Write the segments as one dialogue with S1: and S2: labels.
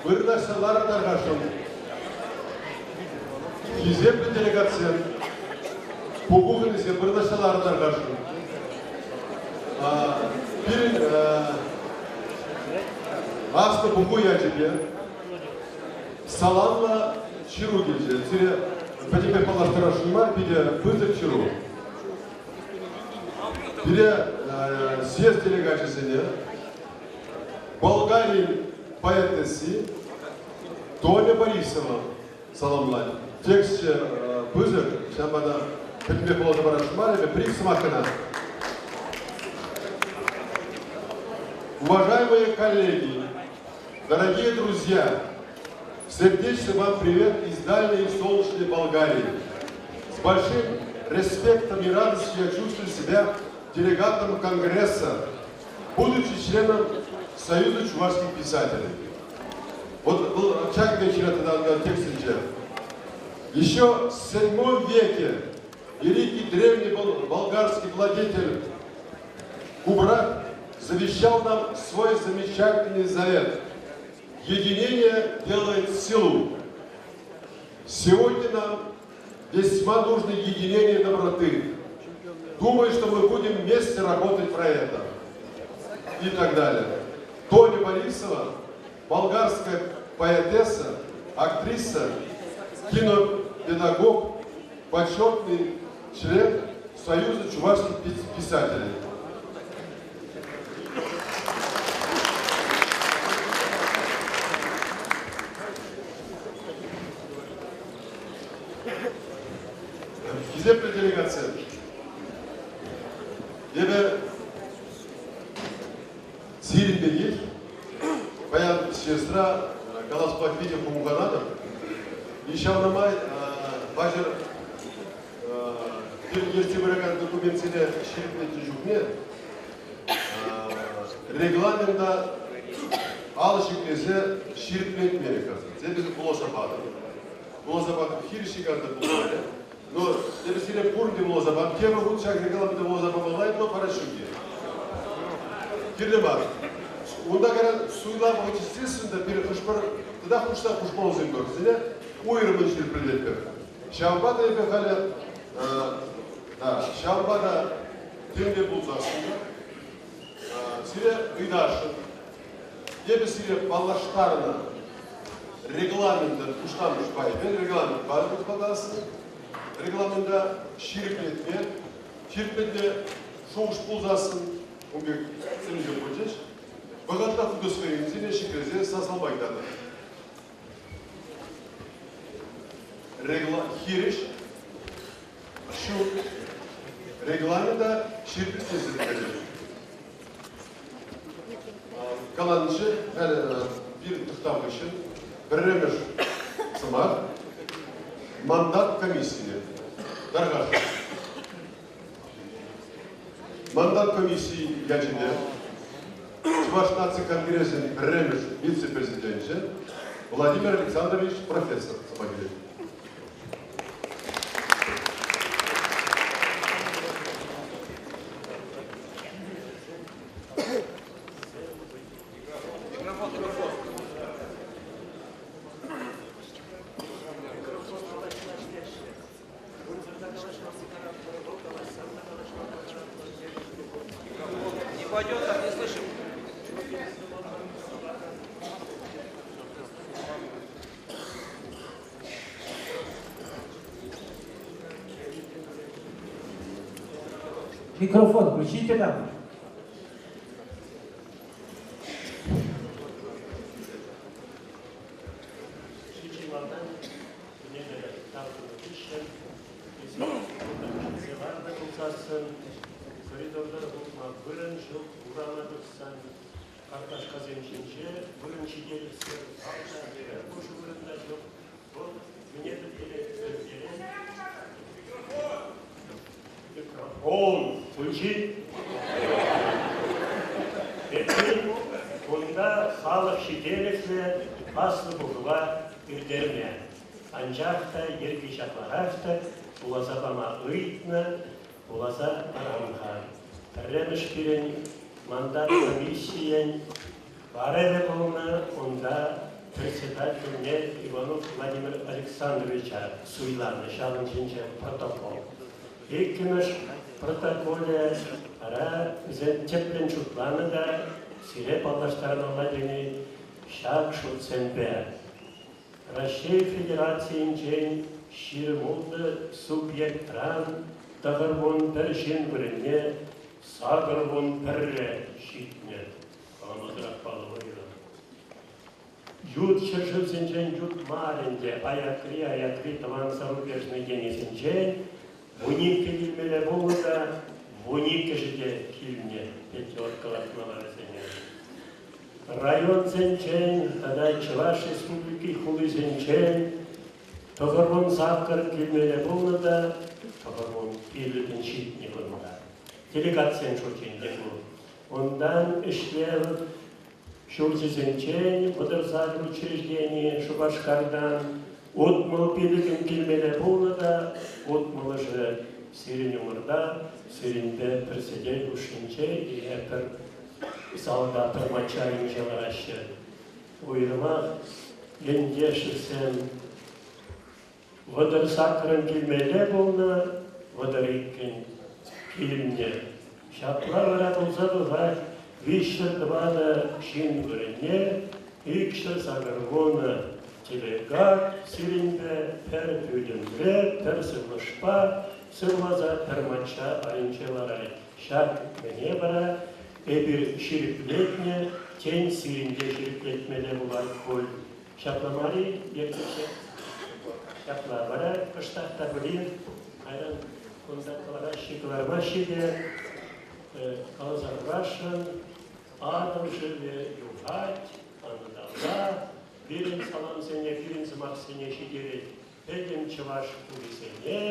S1: Вырнаҫса ларӑр тархасшӑн. Хисеплӗ делегатсем, пуху хӑнисем вырнаҫса ларӑр тархасшӑн. Пирӗн аслӑ пуху ячӗпе саламлӑ ҫыру килчӗ. Сире пӗтӗмпех паллаштарасшӑн мар, питӗ пысӑк ҫыру. Пире съезд делегачӗсене Болгарин поэтесси Тоня Борисова саламлать. Тексчӗ пысӑк, ҫавӑнпа та пӗтӗмпех вуласа парасшӑн мар эпӗ, пӗр-ик сӑмах кӑна. Уважаемые коллеги, дорогие друзья, сердечный вам привет из дальней солнечной Болгарии. С большим респектом и радостью я чувствую себя делегатом Конгресса, будучи членом Союза чувашских писателей. Вот был ҫак вечера тогда текстӗнче. Еще в VII веке великий древний болгарский владетель Кубрат завещал нам свой замечательный завет. Единение делает силу. Сегодня нам весьма нужно единение доброты. Думаю, что мы будем вместе работать про это. И так далее. Тоня Борисова, болгарская поэтесса, актриса, кинопедагог, почетный член Союза чувашских писателей. Хисеплӗ делегатсем, эпӗ сирӗн пекех паян съездра калаҫма питӗ хумханатӑп. И ҫавна май паҫӑр пирӗн ертсе пыракан документсене ҫирӗплетнӗ чухне регламента алӑ ҫӗклесе ҫирӗплетмерӗ кажется. Эпӗ вуласа патӑм. Вуласа патӑм, хирӗҫ ҫикарта пулмарӗ. Но эпӗ сире пурте вуласа пам. Тепӗр хут ҫак регламента вуласа памалла, но пара ҫук. Кирлӗ мар. Унта кайран суйлав вӑхӑчӗсессӗн та пирӗн хӑш-пӗр тата хушса хушмаллисем пур. Вӗсене уйрӑммӑн ҫирӗплететпӗр. Ҫавӑнпа та эпӗ халӗ да, ҫавӑнпа та темле пулсассӑн та сире ыйтасшӑн. Эпӗ сире паллаштарнӑ регламентӑн пуҫламӑш пайӗпе регламент палӑртасшӑн. Регламента ҫирӗплетме, ҫирӗплетме шухӑш пулсассӑн ун пек сӗнӳсем пулчӗҫ. Вӑхӑтлӑх удостоверенисене ҫӗклесе сасӑлама ыйтатӑп. Хирӗҫ ҫук. Регламента ҫирӗплетсе пӗтерет. Каланӑччӗ, халӗ пирӗн тӑхтав хыҫҫӑн пӗрремӗш сӑмах мандат комиссийӗ. Тархасшӑн. Мандат комиссийӗ ячӗпе Чӑваш наци конгресӗн пӗрремӗш вице-президенчӗ Владимир Александрович профессор сӑмах илет.
S2: Не пойдет, так не слышим.
S3: Микрофон включите там.
S4: Чи малтан пӗнерӗ тав тунӑ хыҫҫӑн эсир ҫитсе ларнӑ пулсассӑн коридорта утма вырӑн ҫук, урама тухсан картлашкасем ҫинче вырӑн ҫителӗксӗр, залта пӗр пушӑ вырӑн та ҫук. Вӑл мӗне пӗлтерет? Микрофон включи. Эппин, кунта халӑх ҫителӗклӗ аслӑ пухӑва ирттерме. Анчах та йӗрки ҫапларах та вуласа пама ыйтнӑ, вуласа парам-ха. Пӗрремӗш пирӗн мандат комиссийӗн ларӑвӗ пулнӑ, унта. председательне Иванов Владимир Александровича суйланӑ, ҫавӑн ҫинче протокол. Иккӗмӗш протоколӗ вара вӗсем тӗплӗн шутланӑ та сире паллаштармалла тени ҫак шутсемпе. Раҫҫей Федерацийӗнчен 26 субъектран 91 ҫын вырӑнне 81 ҫитнӗ. Каламасӑрах паллӑ вӑйӑ. Ют ҫӗршывсенчен ют мар ӗнтӗ, аякри-аякри тӑван зарубежный тенисенчен 12 килмелле пулнӑ та вуниккӗшӗ те килнӗ пятерка лартмалла вӗсене. Районсенчен тата Чӑваш Республики хулисенчен 98 килмелле пулнӑ та 95-ӗн ҫитнӗ кунта. Делегатсен шучӗ ӗнтӗ ку. Унтан ӗҫлев ҫурчӗсенчен 38 учреждени Шупашкартан 65-ӗн килмелле пулнӑ та утмӑлӑшӗ сирӗн умӑрта, сирӗнпе пӗр сӗтел хушшинче е пӗр залта пӗр мачча айӗнче лараҫҫӗ. Уйрӑмах ентешӗсем 38-ӑн килмелле пулнӑ, 32-ӗн килнӗ. Ҫапла вара пулса тухать 304 ҫын вырӑнне 280 делегат сирӗнпе пӗр пӳлӗмре, пӗр сывлӑшпа сывласа пӗр мачча айӗнче ларать. Ҫак мӗне вара эпир ҫирӗплетнӗ, тен, сирӗн те ҫирӗплетмелле пулать пуль. Ҫапла мар-и, ертӳҫӗ? Ҫапла вара кӑштах та пулин кайран кунта кӑлараҫҫӗ-кӑлармаҫҫӗ те каласа хурасшӑн, Атӑл шывӗ юхать, анӑталла, пирӗн саламсене, пирӗн сӑмахсене ҫитерет пӗтӗм чӑваш хулисене,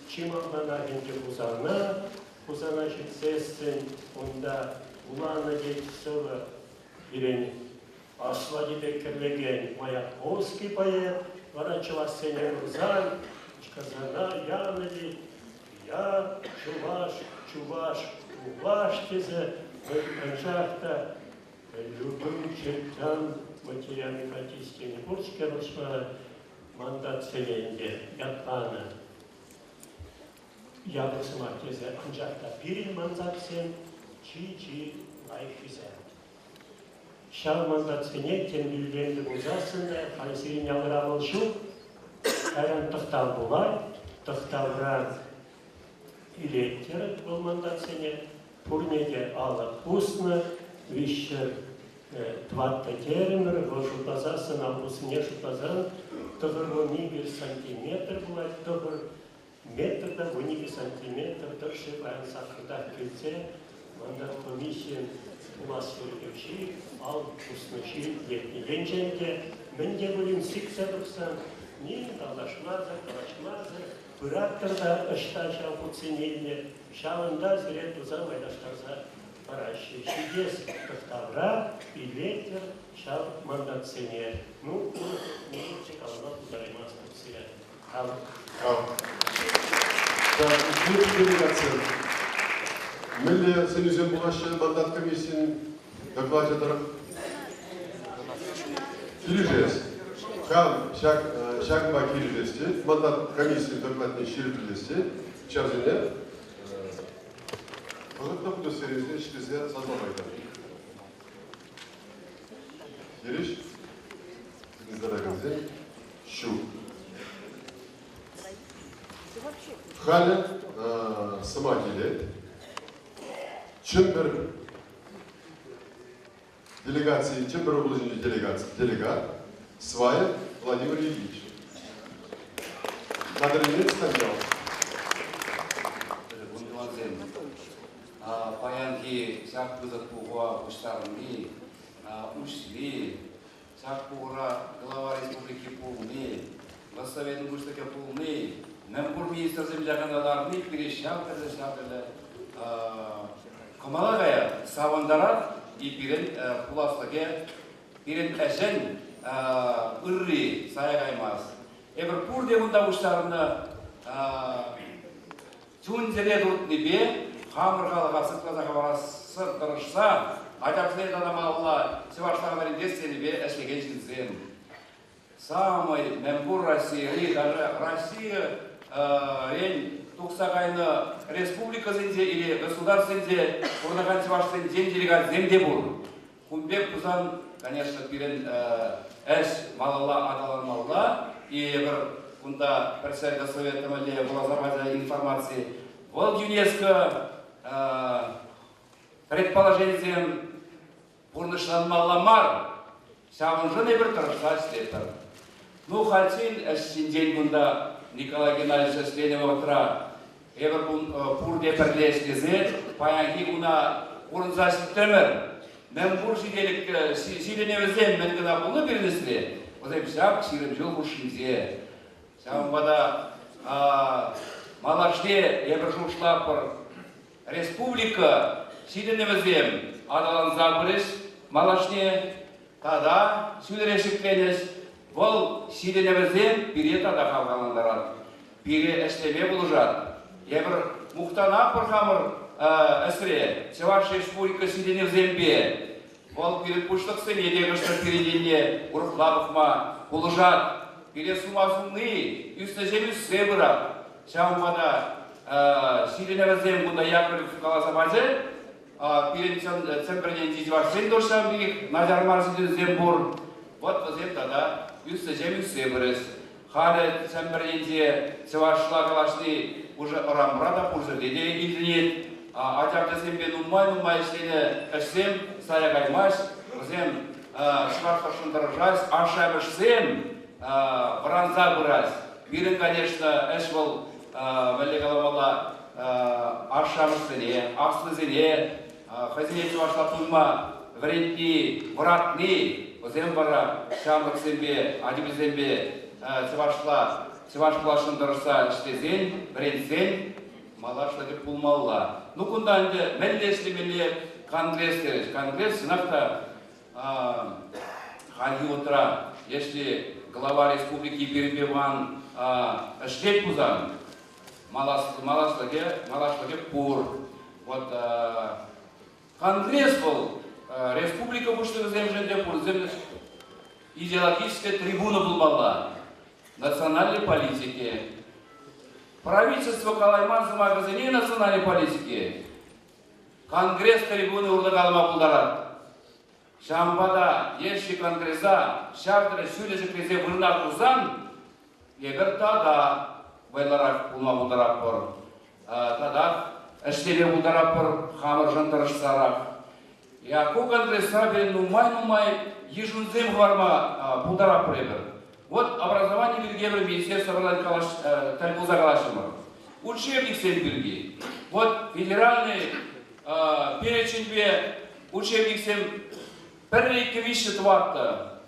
S4: чи малтанах ӗнтӗ Хусана, Хусана ҫитсессӗн унта вуланӑ тет сӑвӑ пирӗн аслати пек кӗрлекен Маяковский поэт вара чӑвашсене курсан Казана янӑ тет, я чуваш, чуваш, чуваш тесе анчах та любым чертям матерями катись тенӗ пур-ҫке вӑрҫма мандатсене ӗнтӗ ятланӑ. Япӑх сӑмах тесе, анчах та пирӗн мандатсем чи-чи лайӑххисем. Ҫав мандатсене темпелленнӗ пулсассӑн та халь сирӗн алӑра вӑл ҫук. Кайран тӑхтав пулать. Тӑхтавра илеттӗр вӑл мандатсене. Пурне те алӑ пуснӑ, 304 терӗмӗр. Вӑл шутласассӑн, ал пуснине шутласан 92 сантиметр пулать. 9 метр та 12 сантиметр тӑршшӗ паян саккӑртах килсе мандат комиссийӗн пулас ертӳҫи ал пуснӑ ҫирӗплетнӗ. Енчен те мӗн те пулин сиксе тухсан ним тавлашмасӑр, калаҫмасӑр пыраттӑр та ӑҫта ҫав хутсене илнӗ, ҫавӑнта сире туса майлаштарса параҫҫӗ. Ҫитес тӑхтавра илетӗр ҫав мандатсене. Ну, урӑх нимӗн те калама пултараймастӑп сире. Тав.
S1: Тав. Делегаци. Мӗнле сӗнӳсем пулаҫҫӗ мандат комиссийӗн доклачӗ тӑрӑх? Килӗшес. Кам ҫак ҫакӑнпа килӗшес тет, мандат комиссийӗн докладне ҫирӗплетес тет, ҫавсене пӑхӑтнӑ удостоверенисене ӗҫлесе сасӑлама ыйтатӑп. Хирӗҫ тытӑнса ҫук. Халӗ сӑмах илет Чӗмпӗр делегацийӗн Чӗмпӗр облаҫӗнчи делегаци, делегат Сваев Владимир Ильич. Хатӗрленет Станьял.
S3: Кунтӑвансем, паянхи ҫак пысӑк пухӑва пуҫтарӑнни, уҫни, ҫак пухура глава республики пулни, Госсоветӑн пуҫлӑхӗ пулни, мӗнпур министрсем якана ларни пире ҫав тӗрлӗ, ҫав тӗрлӗ кӑмӑла каять, савӑнтарать и пирӗн пуласлӑхӗ, пирӗн ӗҫӗн ырри сая каймасть. Эпир пурте кунта пуҫтарӑннӑ чун-чӗре туртнипе хамӑр халӑха сыхласа хӑварасса тӑрӑшса ачасене тата малалла чӑвашла вӗрентес енӗпе ӗҫлекен ҫынсем. Самый мӗнпур Российӑри, даже Россия ен тухса кайнӑ республикӑсенче или государствосенче пурӑнакан чӑвашсенчен делегатсем те пур. Кун пек пулсан, конечно, пирӗн ӗҫ малалла аталанмалла. И эпир кунта председатель совета мӗнле вуласа пачӗ информаци. Вӑл ЮНЕСКО предположенисем пурнӑҫланмалла мар. Ҫавӑншӑн эпир тӑрӑшса ӗҫлетпӗр. Ну, хальччен ӗҫ ҫинчен кунта Николай Геннадьевич ӗҫленӗ вӑхӑтра эпир пурте пӗрле ӗҫлесе паянхи куна пурӑнса ҫитрӗмӗр. Мӗн пур ҫитӗнӗвӗсем мӗн кӑна пулнӑ пирӗн ӗҫре, вӗсем ҫак 20 ҫул хушшинче. Ҫавӑнпа та малашне эпир шухӑшлатпӑр, Республика ҫитӗнӗвӗсем аталанса пырӗҫ малашне тата ҫӳлерех ҫӗкленӗҫ. Вӑл ҫитӗнӗвӗсем пире тата хавхалантарать, пире ӗҫлеме пулӑшать. Эпир мухтанатпӑр хамӑр ӗҫре Чӑваш Республика ҫитӗнӗвӗсемпе. Вӑл пирӗн пуҫлӑхсене те кӑштах пирӗн енне урӑхла пӑхма пулӑшать. Пире сума сунни ӳснӗҫем ӳссе пырать. Ҫавӑнпа та ҫитӗнӗвӗсем кунта Яковлев каласа пачӗ. Пирӗн Чӗмпӗр енчи чӑвашсен те ҫавӑн пекех начар мар ҫитӗнӳсем пур. Вӑт вӗсем тата ӳснӗҫем ӳссе пырӗҫ. Халӗ Чӗмпӗр енче чӑвашла калаҫни уже ӑрамра та пур ҫӗрте те илтӗнет. Ача-пӑчасемпе нумай-нумай ӗҫленӗ ӗҫсем сая каймасть. Вӗсем чӑвашлӑхшӑн тӑрӑшаҫ, ашшӗ-амӑшсем вӑранса пырать. Пирӗн, конечно, ӗҫ вӑл, мӗнле каламалла, ашшӗ-амӑшсене, аслисене хӑйсене чӑвашла туйма вӗрентни, вӑратни, вӗсем вара ҫамрӑксемпе, ачисемпе чӑвашла, чӑваш пуласшӑн тӑрӑшса ӗҫлесен, вӗрентсен малашлӑхӗ пулмалла. Ну, кунта ӗнтӗ мӗнле ӗҫлемелле конгресс терӗҫ. Конгресс, чӑнах та, хальхи вӑхӑтра, если глава республики пирӗнпе ман ӗҫлет пулсан, малашлӑхӗ, малашлӑхӗ пур. Вот конгресс вӑл республика пуҫлӑхӗсемшӗн те пурсем идеологическая трибуна пулмалла. Национальной политики. Правительство калайман сӑмахӗсене национальной политики Конгресс трибуни урлӑ калама пултарать. Ҫавӑнпа та ешҫи конгреса ҫав тери ҫӳлӗ ҫӗклесе вырӑна хурсан эпир тата вӑйлӑрах пулма пултаратпӑр. Татах ӗҫлеме пултаратпӑр хамӑршӑн тӑрӑшсарах. Ку конгресра пирӗн нумай-нумай йышӑнусем хӑварма пултаратпӑр эпир. Вот образовани пирки эпир министерство тӗл пулса калаҫрӑмӑр. Учебниксем пирки. Вот федеральный переченьпе учебниксем пӗрре, иккӗ, виҫҫӗ, тӑваттӑ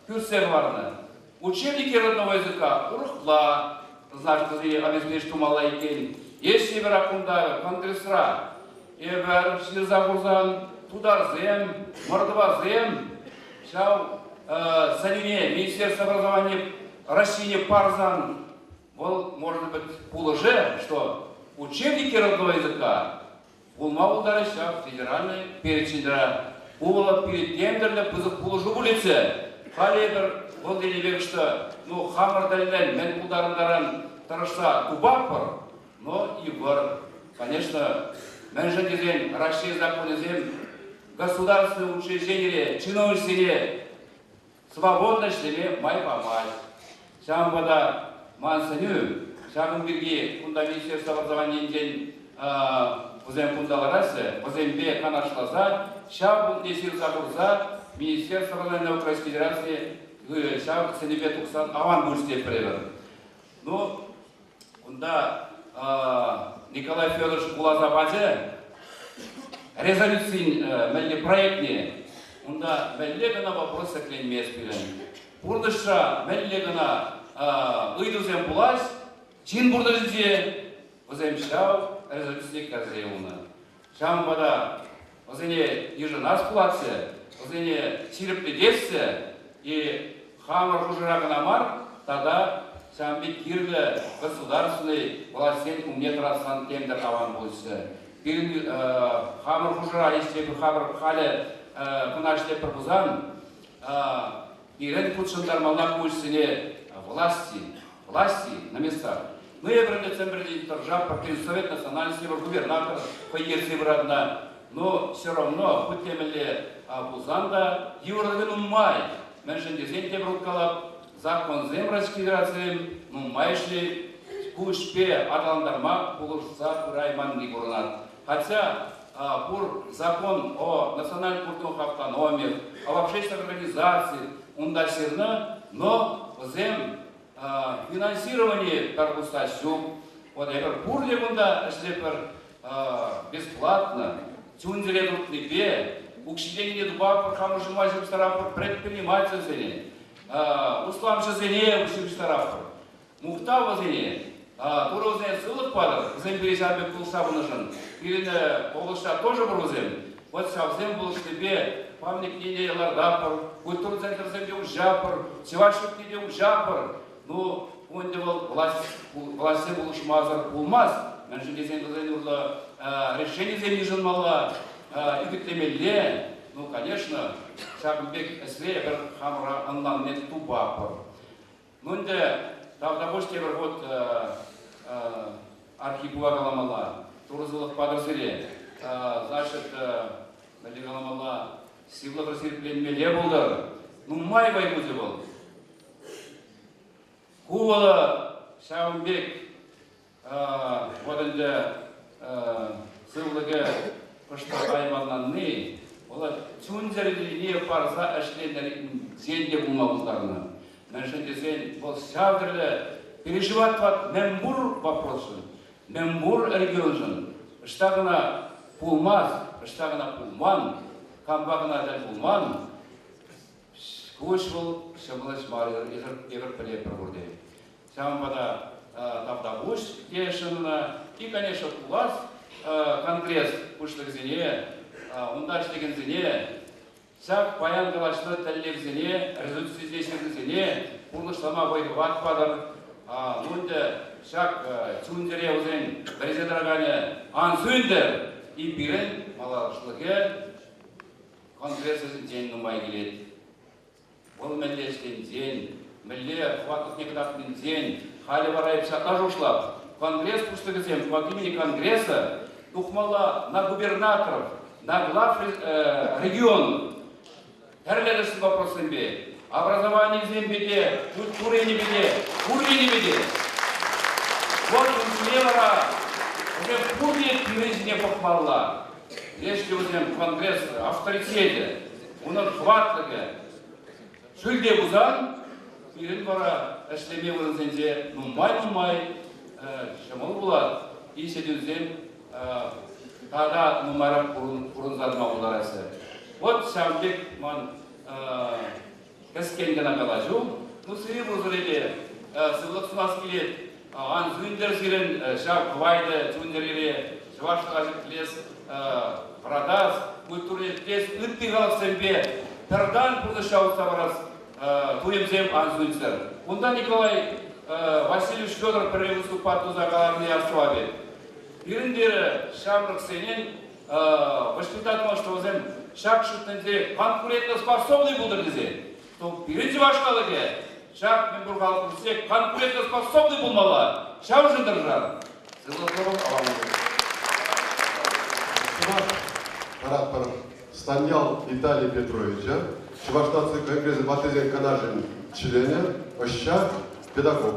S3: кӳрсе хӑварнӑ. Учебники родного языка урӑхла, значит, вӗсене обеспечить тумалла иккен. Если эпир кунта конгрессра эпир ҫырса хурсан тутарсем, мордвасем ҫав сӗнӳне Министерство образования Россине парсан, вӑл, может быть, пулӑшӗ, что учебники родного языка пулма пултарӗҫ ҫав федеральный переченьра. Ку вӑл пире тем тӗрлӗ пысӑк пулӑшу пулӗччӗ. Халӗ эпир вӑл тенӗ что ну, хамӑр тӗллӗн мӗн пултарнӑран тӑрӑшса тупатпӑр, но и вӑр. Конечно, мӗншӗн тесен Раҫҫей законӗсем государственное учрежденире чиновниксене свободно ӗҫлеме май памасть. Ҫавӑнпа та ман сӗнӳ, ҫакӑн пирки кунта Министерство образованийӗнчен вӗсем кунта лараҫҫӗ, вӗсемпе канашласа, ҫав пунктне ҫырса хурса Министерство образования науки Российской Федерации ҫав сӗнӳпе тухсан аван пулӗ тетпӗр эпир. Ну, Кунта Николай Федорович вуласа пачӗ резолюцин мӗнле проектне. Унта мӗнле кӑна вопрос ҫӗкленмест пирӗн. Пурнӑҫра мӗнле кӑна ыйтусем пулаҫ, ҫын пурнӑҫӗнче вӗсем ҫав резолюцине кӗрсе юлнӑ. Ҫавӑнпа та вӗсене йышӑнас пулатчӗ, вӗсене ҫирӗплетесчӗ и хамӑр хушӑра кӑна мар, тата ҫавӑн пек кирлӗ государственнӑй влаҫсен умне тӑратсан тем-тӗр аван пулӗччӗ. Пирӗн хамӑр хушӑра ӗҫлепӗр, хамӑр халӗ кӑна ӗҫлетпӗр пулсан, пирӗн хутшӑнтармалла ку ӗҫсене. Власти, власти на местах. Ну, эпир ӗнтӗ Чӗмпӗрти тӑрӑшатпӑр, пирӗн Совет национальности пур, губернатор хӑй ертсе пыратна. Но все равно, хуть темӗнле пулсан та, йывӑрлӑхӗ нумай. Мӗншӗн тесен тепӗр хут калап, законсем Российской Федерацийӗн нумайӑшне ку ӗҫпе аталантарма пулӑшса пырайманни курӑнать. Хотя пур закон о национальных культурных автономиях, об общественных организациях унта ҫырнӑ, но вӗсем финансирование пӗр пусса ҫук. Вот эпир пурте кунта ӗҫлетпӗр бесплатно, чун-чӗре туртнипе, укҫи-тенкине тупатпӑр, хамӑр ҫума ҫыпӑҫтаратпӑр предпринимательсене, усламҫӑсене ҫыпӑҫтаратпӑр. Мухтав вӗсене! Турӑ вӗсене сывлӑх патӑр, вӗсем пире ҫав пек пулӑшса пынӑшӑн. Пирӗн облаҫра тоже пур вӗсем. Вот ҫавсем пулӑшнипе памятникне те лартатпӑр, культура центрӗсем те уҫатпӑр, чӑваш ҫуртне те уҫатпӑр. Ну, ку ӗнтӗ вӑл власть, влаҫсем пулӑшмасӑр пулмасть. Мӗншӗн тесен вӗсен урлӑ решенисем йышӑнмалла, ӳкӗтлемелле. Ну, конечно, ҫакӑн пек ӗҫре эпир хамӑра ӑнланни тупатпӑр. Ну ӗнтӗ тавтапуҫ тепӗр хут Архипова каламалла. Турӑсӑлӑх патӑр сире. Значит, мӗнле каламалла, сывлӑхӑр сирӗпленмелле пултӑр. Нумай вӑй хучӗ вӑл. Ку вӑл ҫавӑн пек вот ӗнтӗ сывлӑхӗ кӑштах айванланни, вӑл чун-чӗрине парса ӗҫленӗрен те пулма пултарнӑ. Мӗншӗн тесен вӑл ҫав тӗрлӗ переживать тӑвать мӗнпур вопросшӑн, мӗнпур регионшӑн. Ӑҫта кӑна пулмасть, ӑҫта кӑна пулман, кампа кӑна тӗл пулман, ку ӗҫ вӑл ҫӑмӑл ӗҫ мар, эпир пӗлетпӗр пурте. Ҫавӑнпа та тавтапуҫ тесшӗн ӑна. И, конечно, пулас конгресс пуҫлӑхӗсене, унта ӗҫлекенсене ҫак паян калаҫнӑ тӗллевсене, резолюцисене ҫырнисене пурнӑҫлама вӑй-хӑват патӑр. Ну ӗнтӗ ҫак чун-чӗре вӗсен вӗресе тӑраканӗ ан сӳнтӗр. И пирӗн малашлӑхӗ конгресс ӗҫӗнчен нумай килет. Вӑл мӗнле ӗҫленсен, мӗнле хӑватлӑхне кӑтартнинчен халӗ вара эп ҫапла шутлап. Конгресс пуҫлӑхӗсем от имени Конгресса тухмалла на губернаторов, на глав регионов. Тӗрлӗ тӗслӗ вопроссемпе, образованисемпе те, культура енӗпе те, пур енӗпе те. Вот унсене вара вӗсем пурте пирӗн ҫине пӑхмалла. Если вӗсем Конгресс авторитечӗ, унӑн хӑватлӑхӗ ҫӳлте пулсан, пирӗн вара ӗҫлеме вырӑнсенче нумай-нумай ҫӑмӑл пулать, ҫитӗнсем тата нумайрах пурӑнса тӑма пултараҫҫӗ. Вот ҫавӑн пек ман кӗскен кӑна калаҫу. Ну, сире пурсӑре те сывлӑх сунас килет. Ан сӳнтӗр сирӗн ҫав кӑвайтӑ чун-чӗрере чӑвашлӑха ҫӗклес, вӑратас, культурине ҫӗклес ытти халӑхсемпе пӗртан пурнӑҫа утса парас туйӑмсем ан сӳнччӗр. Кунта Николай Васильевич Федоров пӗрре выступать туса каланине астӑвап эп. Пирӗн те ҫамрӑксенен воспитать что вӗсем ҫак шутсенче конкурентоспособный пултӑр тесе, то пирӗн чӑваш халӑхӗ ҫак мӗнпур халӑх пурте конкурентоспособный пулмалла. Ҫавшӑн тӑрӑшар. Сывлӑх аван.
S1: Паратпӑр Станьял Виталий Петровича, Чӑваш наци конгресӗн ваттисен канашӗн членӗ, ӑсчах, педагог.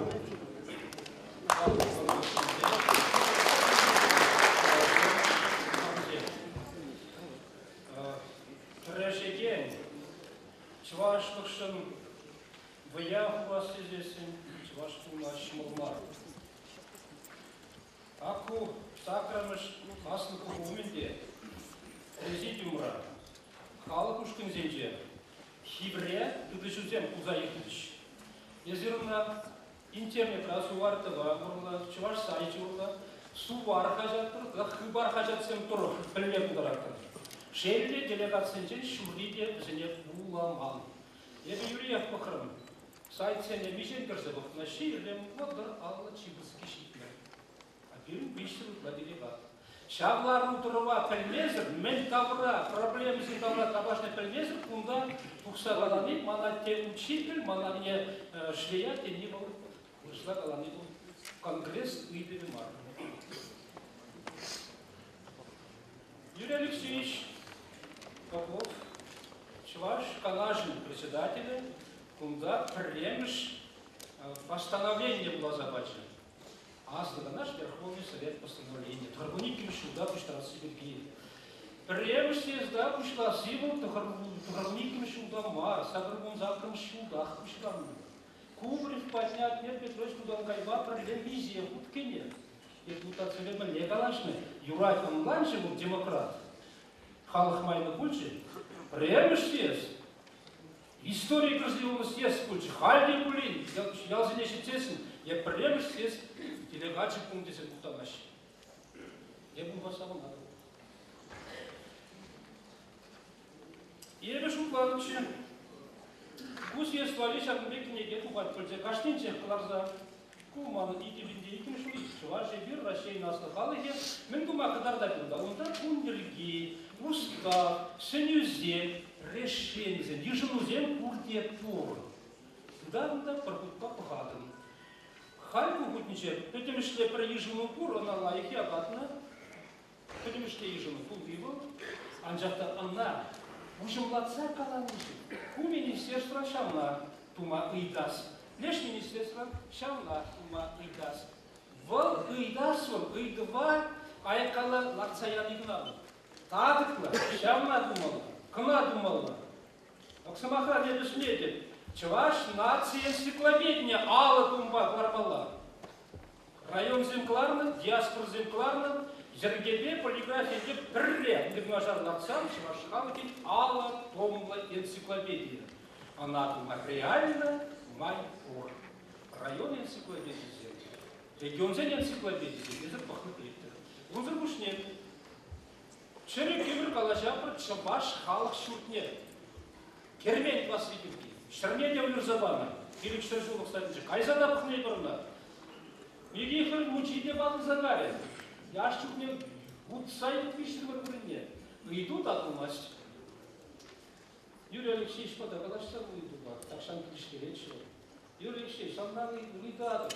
S5: Кӗрешекен чӑвашлӑхшӑн вӑя хурас тесессӗн чӑваш пулма ҫӑмӑл мар. Ак ку саккӑрмӗш аслӑ пуху умӗн те президиумра халӑх ушкӑнсенче хивре тытӑҫусем пулса иртрӗҫ. Эсир ӑна Интернетра Сувар ТВ урлӑ, Чӑваш сайчӗ урлӑ, Сувар хаҫат тӑрӑх, Хыпар хаҫатсем тӑрӑх пӗлме пултаратӑр. Шел те, делегатсенчен ҫурри те вӗсене вуламан. Эпӗ юриех пӑхрӑм. Сайтсене миҫен кӗрсе пӑхнӑ, 20, 30, 50 чи пысӑкки ҫитнӗ. А пирӗн виҫҫӗр ытла делегат. Ҫав лару-тӑрӑва пӗлмесӗр, мӗн тавра, проблемӑсем тавра капашне пӗлмесӗр кунта тухса калани ман атте учитель, ман анне швея тени вӑл вырӑсла калани вӑл конгресс ыйтӑвӗ мар. Юрий Алексеевич Попов, Чӑваш Канашӗн председателӗ, кунта пӗрремӗш постановление вуласа пачӗ. Аслӑ Канаш Верховный Совет постановлени тӑхӑрвун иккӗмӗш ҫулта пуҫтарасси пирки. Пӗрремӗш съезда пуҫласси вӑл тӑхӑрвун иккӗмӗш ҫулта мар, 88-мӗш ҫултах пуҫланнӑ. Кубрев патне Атнер Петрович Тутанкайпа пӗрле миҫе хут кӗнӗ? Депутатсемпе мӗнле калаҫнӑ? Юрать ӑнланчӗ вӑл демократ. Халӑх майлӑ пулчӗ. Пӗрремӗш съезд Истори кӗрсе юлнӑ съезд пулчӗ. Халь те пулин ялсене ҫитсессӗн е пӗрремӗш съезд делегачӗ пулнӑ тесе мухтанаҫҫӗ. Эп унпа савӑнатӑп. Эпӗ шутланӑччӗ, ку съезд валли ҫакӑн пек кӗнеке тухать пуль кашнинчех кӑларса. Ку манӑн 2002-мӗш ҫулхи Чӑваш эпир Раҫҫейӗн аслӑ халӑхӗ мӗн тума кӑтартать унта? Унта кун йӗрки, устав, сӗнӳсем, решенисем, йышӑнусем пурте пур. Тытатӑн та пӗр хутпа пӑхатӑн. Халь ку хутӗнче пӗтӗмӗшле пӗр йышӑну пур, ӑна лайӑх якатнӑ. Пӗтӗмӗшле йышӑну тулли вӑл. Анчах та ӑна уҫӑмлатса калани ҫук. Ку министерство ҫавна тума ыйтас. Леш министерство ҫавна тума ыйтас. Вӑл ыйтас вӑл ыйтӑва аяккалла лартса яни кӑна вӑл. Татӑклӑ ҫавна тумалла, кӑна тумалла. Сӑмахран эпӗ сӗнетӗп, Чӑваш наци энциклопедине алӑ тумпа кӑлармалла. Районсем кӑларнӑ, диаспорӑсем кӑларнӑ, йӗркепе полиграфие пӗрре юнашар лартсан чӑваш халӑхӗн алӑ томлӑ энциклопедийӗ. Ӑна тума реально май пур. Район энциклопедийӗсем, регионсен энциклопедийӗсем эсир пӑхнӑ пӗлеттӗр. Унсӑр пуҫне чӗрӗк ӗмӗр калаҫатпӑр чӑваш халӑх ҫуртне. Кермен класси пирки. Ҫӗрне те уйӑрса панӑ. 500 ҫуллӑх садӗнче кайса та пӑхнӑ эпир ӑна. Микихвӗр мучи те ватӑлса кайрӗ. Яш чухне утса виҫҫӗмӗр вырӑнне. Ыйту татӑлмасть. Юрий Алексеевичпа та калаҫса ку ыйтупа. Тахҫан килӗштеретчӗ вӑл. Юрий Алексеевич, санран ыйтатӑп.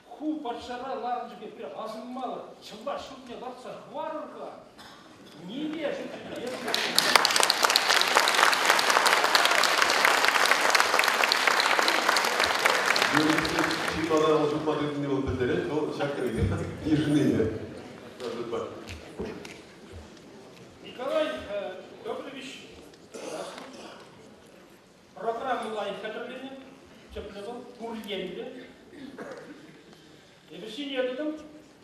S5: Ху патшара ларнӑ чухне пире асӑнмалӑх чӑваш ҫуртне лартса хӑварӑр-ха. Ниме
S1: Чи малтан вӑл шутпа тытӑнни вӑл пӗлтерет, вӑл ҫак йышӑннине.
S5: Николай Федорович Программа лайӑх хатӗрленӗ, тӗплӗ вӑл, пур енлӗ. Эпӗ ҫине тӑтӑм,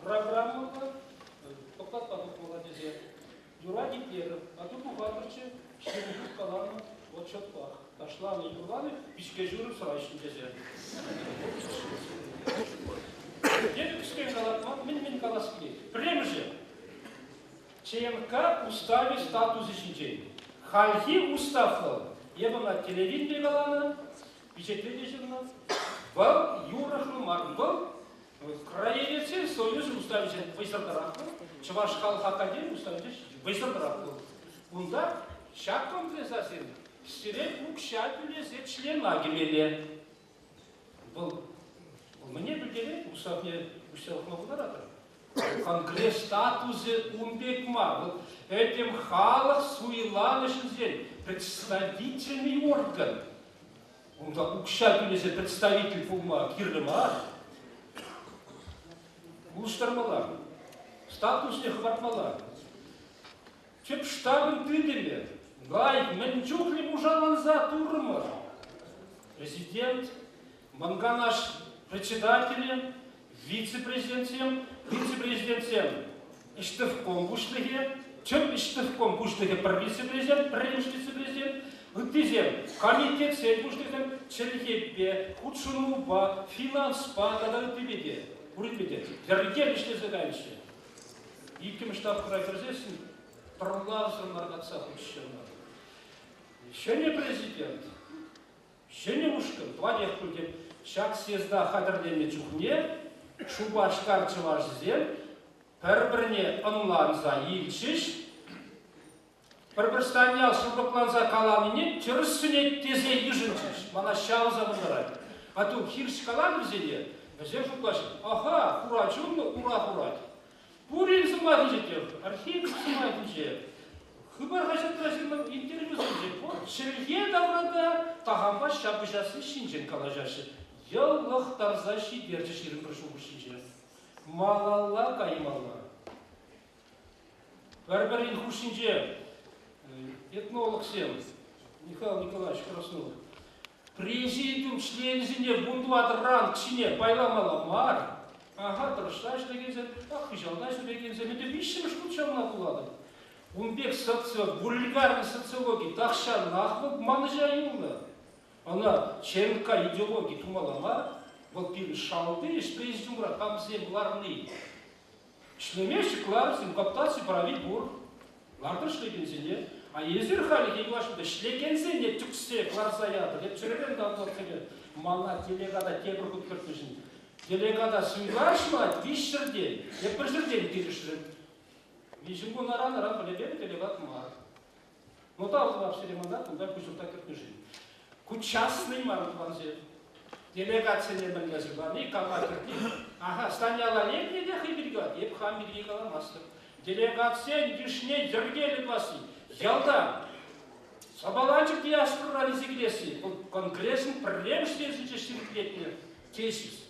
S5: программӑллӑ докладпа тухмалла тесе. Юрать итлерӗм, а то тухатӑрччӗ, ҫын хут каланӑ отчетпах. Ташланӑ, юрланӑ, пичке ҫурӑм сӑраҫҫӗ тесе. Эпӗ кӗскен калатман, мӗн-мӗн калас килет. Пӗрремӗшӗ, ЧНК уставӗ статусӗ ҫинчен. Хальхи устав вӑл, эп ӑна телевиденипе каланӑ, пичетре те ҫырнӑ. Вӑл юрӑхлӑ мар, вӑл краеведсен союзӗ уставӗнчен вӑйсӑртарах вӑл, Чӑваш халӑх академи уставӗнчен вӑйсӑртарах вӑл. Унта ҫак конгреса сирӗн сире укҫа тӳлесе члена кӗмелле. Вӑл мӗне пӗлтерет, уставне уҫса пӑхма пултаратӑр. Конгресс статусӗ ун пек мар. Вӑл этем халӑх суйланӑ ҫынсен представительный орган. Унта укҫа тӳлесе представитель пулма кирлӗ мар. Улӑштармалла. Статусне хӑпартмалла. Тӗп штабӑн тытӑмӗ лайӑх мӗн чухлӗ пушаланса турӑмӑр. Президент, Мӑнканаш председателӗ, вице-президентсем, вице-президентсем ӗҫтӑвком пуҫлӑхӗ, тӗп ӗҫтӑвком пуҫлӑхӗ пӗр вице-президент, пӗрремӗш вице-президент, ыттисем комитетсен пуҫлӑхӗсем чӗлхепе, хутшӑнупа, финанспа тата ыттипе те, пуринпе те йӗрке ӗҫлесе кайӗҫҫӗ. Иккӗмӗш тапхӑра кӗрсессӗн тӑрлавсӑр наркатса хучӗҫ ӑна. Ҫӗнӗ президент Ҫӗнӗ ушкӑн тӑватех пуль теп. Ҫак съезда хатӗрленнӗ чухне Шупашкар чӑвашӗсем Пӗр-пӗрне ӑнланса илчӗҫ. Пӗр-пӗр Станьял шӑрпӑкланса каланине тӗрӗс сӗнет тесе йышӑнчӗҫ. Мана ҫавӑ савӑнтарать. А ту хирӗҫ калан вӗсене, вӗсем шутлаҫҫӗ, аха, хура чунлӑ ура хурать. Пурин сӑмахӗнче те, Архипов сӑмахӗнче, Хыпар хаҫатра ҫырнӑ интервьюсенче пур чӗлхе тавра та такампа ҫапӑҫасси ҫинчен калаҫаҫҫӗ. Йӑлӑхтарса ҫитерчӗ 21 шухӑш ҫинче. Малалла каймалла. Пӗр-пӗрин хушшинче этнологсем Михаил Николаевич Краснов президиум членӗсене вунтӑватӑран ҫине пайламалла мар. Аха, тӑрӑшса ӗҫлекенсем, ах, хыҫалта ҫӳрекенсем, ӗнтӗ виҫҫӗмӗш хут ҫавна вулатӑп. Ун пек социо, вульгарный социологи тахҫанах вӑл манӑҫа юлнӑ. Ӑна ЧНК идеологи тумалла мар, вӑл пирӗн шалти ӗҫ президиумра камсем ларни. Ӗҫлемеҫҫӗ, кӑларӑсем, кооптаци прави пур. Лартӑр ӗҫлекенсене. А эсир халӗ юлашкинче ӗҫлекенсене тӗксе кӑларса ятӑр. Эп чӗререн тавлатсене мана делегата тепӗр хут кӗртнӗшӗн. Делегата суйлаҫ-ма виҫ ҫӗртен, эп пӗр ҫӗртен килӗшрӗм. Виҫӗм кун аран-аран пӗлетӗп, делегат мар. Ну тав тӑвап сире мана кунта куҫӑрта кӗртнӗшӗн. Ку частный мар, тӑвансем. Делегатсене мӗнле суйлани, кама кӗртни. Аха, Станьяла лекнӗ те хӑй пирки калать, эп хам пирки каламастӑп. Делегатсен йышне йӗркеллӗ тӑвасси ялта сапаланчӑк диаспорӑран илсе килесси вӑл конгресӑн пӗрремӗш съездӗнче ҫирӗплетнӗ тезис.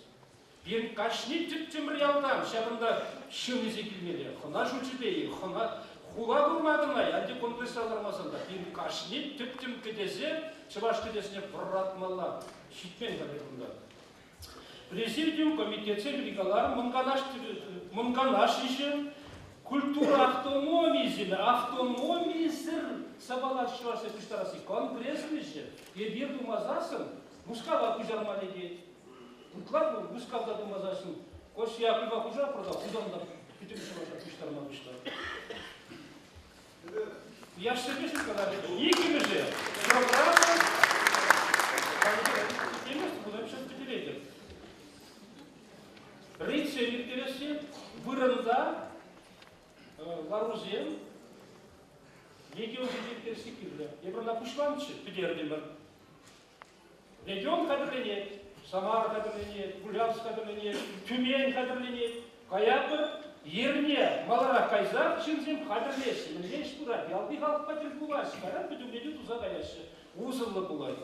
S5: Пирӗн кашни тӗттӗмӗр ялтан ҫакӑнта ҫын илсе килмелле. Хӑна шучӗпе-и, хӑна хула курма кӑна-и, антиконгресра лармасан та пирӗн кашни тӗттӗм кӗтесе чӑваш кӗтесне вӑратмалла. Ҫитмен-ха кунта. Президиум комитетсем пирки каларӑм, Мӑн Канаш ӗҫӗ, культура автономийӗсене автономисӗр сапалас чӑвашсен пуҫтарасси конгресс ӗҫӗ. Эпир тумасассӑн Мускава куҫарма лекет. Ытла Мускавта тумасассӑн Кость Яковлева куҫарпӑр та Хусанта пӗтӗм чӑваша пуҫтарма пуҫлар. Яшсемпе ҫеҫ каларӗ. Иккӗмӗшӗ программа сейчас пӗтеретӗп. Рейдсем ирттересси вырӑнта ларусем регионсенче ирттересси кирлӗ. Эпир ӑна пуҫланӑччӗ, пӗтертӗмӗр. Регион хатӗрленет, Самара хатӗрленет, Ульяновск хатӗрленет, Тюмень хатӗрленет. Каятпӑр, ерне маларах кайса ҫынсем хатӗрлеҫҫӗ. Мӗнле ӗҫ пырать? Ялти халӑхпа тӗл пулаҫҫӗ, кайран пӗтӗмлетӳ туса каяҫҫӗ. Усӑллӑ пулать.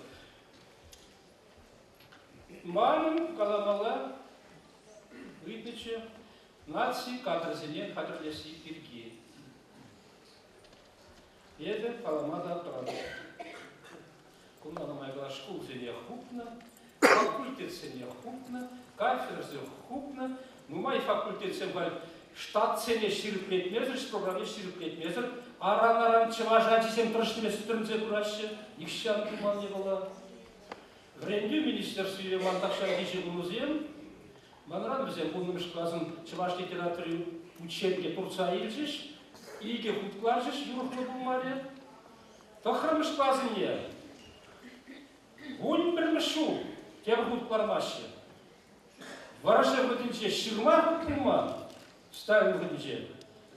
S5: Манӑн каламалла ыйтнӑччӗ наци кадрӗсене хатӗрлесси пирки. Эпӗ калама та тӑратӑп. Кунта нумай калас шкулсене хупнӑ, факультетсене хупнӑ, кафедрӑсем хупнӑ. Нумай факультетсем халь штатсене ҫирӗплетмесӗр, программине ҫирӗплетмесӗр аран-аран чӑваш ачисем тӑрӑшнипе сӗтӗрӗнсе пыраҫҫӗ. Нихҫан туман япала. Вӗрентӳ министерствипе ман тахҫанхи ҫыхӑнусем манран вӗсем вуннӑмӗш класӑн чӑваш литератури учебникне туртса илчӗҫ, икӗ хут кӑларчӗҫ, юрӑхлӑ пулмарӗ. Тӑххӑрмӗш класӗнче вунпӗрмӗш ҫул тепӗр хут кӑлармаҫҫӗ. Вӑрҫӑ вӑхӑтӗнче ҫырма хут пулман, Сталин вӑхӑтӗнче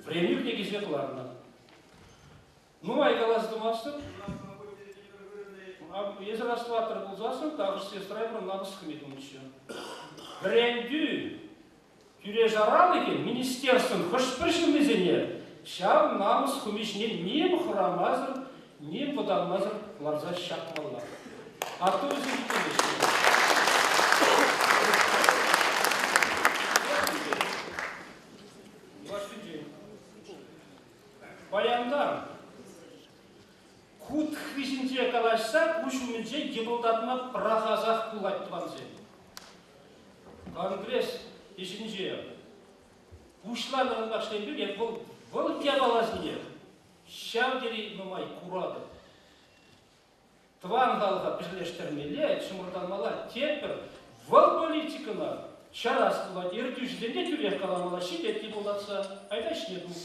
S5: вӗренӳ кӗнекисене кӑларнӑ. Нумай каласа тӑмастӑп. Эсир аслатӑр пулсассӑн тахӑш сестра эпир намӑс хӑми тунӑччӗ. Вӗрентӳ тӳре-шаралӑхӗ министерствӑн хӑш-пӗр ҫыннисене ҫав намӑс хӑми ҫине ним хӑрамасӑр, ним вӑтанмасӑр ларса ҫакмалла. Атту вӗсем итлемеҫҫӗ. Юлашкинчен. Паянтан кут хыҫӗнче калаҫса куҫ умӗнче йӑпӑлтатма пӑрахасах пулать тӑвансем. Конгресс ӗҫӗнче пуҫланӑ пек вӑл вӑл япаласене ҫав тери нумай куратӑп. Тӑван халӑха пӗрлештермелле, чӑмӑртанмалла тетпӗр. Вӑл политикӑна чарас пулать, ертӳҫӗсене тӳрех каламалла, ҫитет те пулатса, айта ӗҫне тух.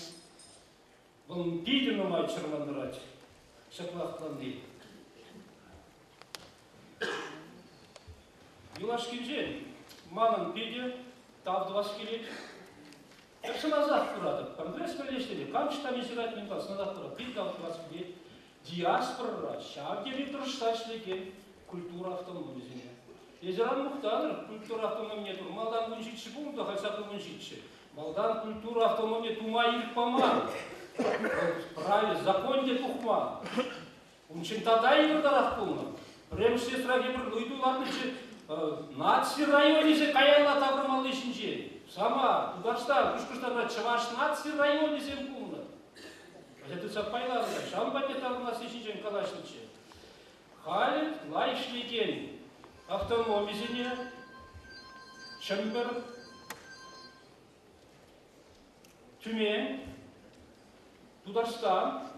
S5: Вӑл питӗ нумай чӑрмантарать ҫапла хӑтланни. Юлашкинчен манӑн питӗ тав тӑвас килет. Эп сӑнасах пыратӑп. Конгресс мӗнле ӗҫлени, кам чытами ҫырать, мӗн калать, сӑнасах пыратӑп. Пит калас килет. Диаспорӑра ҫав тери тӑрӑшса ӗҫлекен культура автономийӗсене. Эсир ан мухтанӑр, культура автономине тур. Малтан 17 пулнӑ та, халь сакӑр 17. Малтан культура автономине тума ирӗк паман. Праве, закон те тухман. Унччен тата йывӑртарах пулнӑ. Пӗрремӗш съездра тепӗр ыйту лартнӑччӗ, наци районӗсем каялла таврӑнмалли ҫинчен. Самар, Тутарстан, Пушкӑртстанра чӑваш наци районӗсем пулнӑ. Ача тытса пайланӑ та ҫавӑн патне таврӑнасси ҫинчен калаҫнӑччӗ. Халӗ лайӑх ӗҫлекен автономисене Чӗмпӗр, Тюмень, Тутарстан,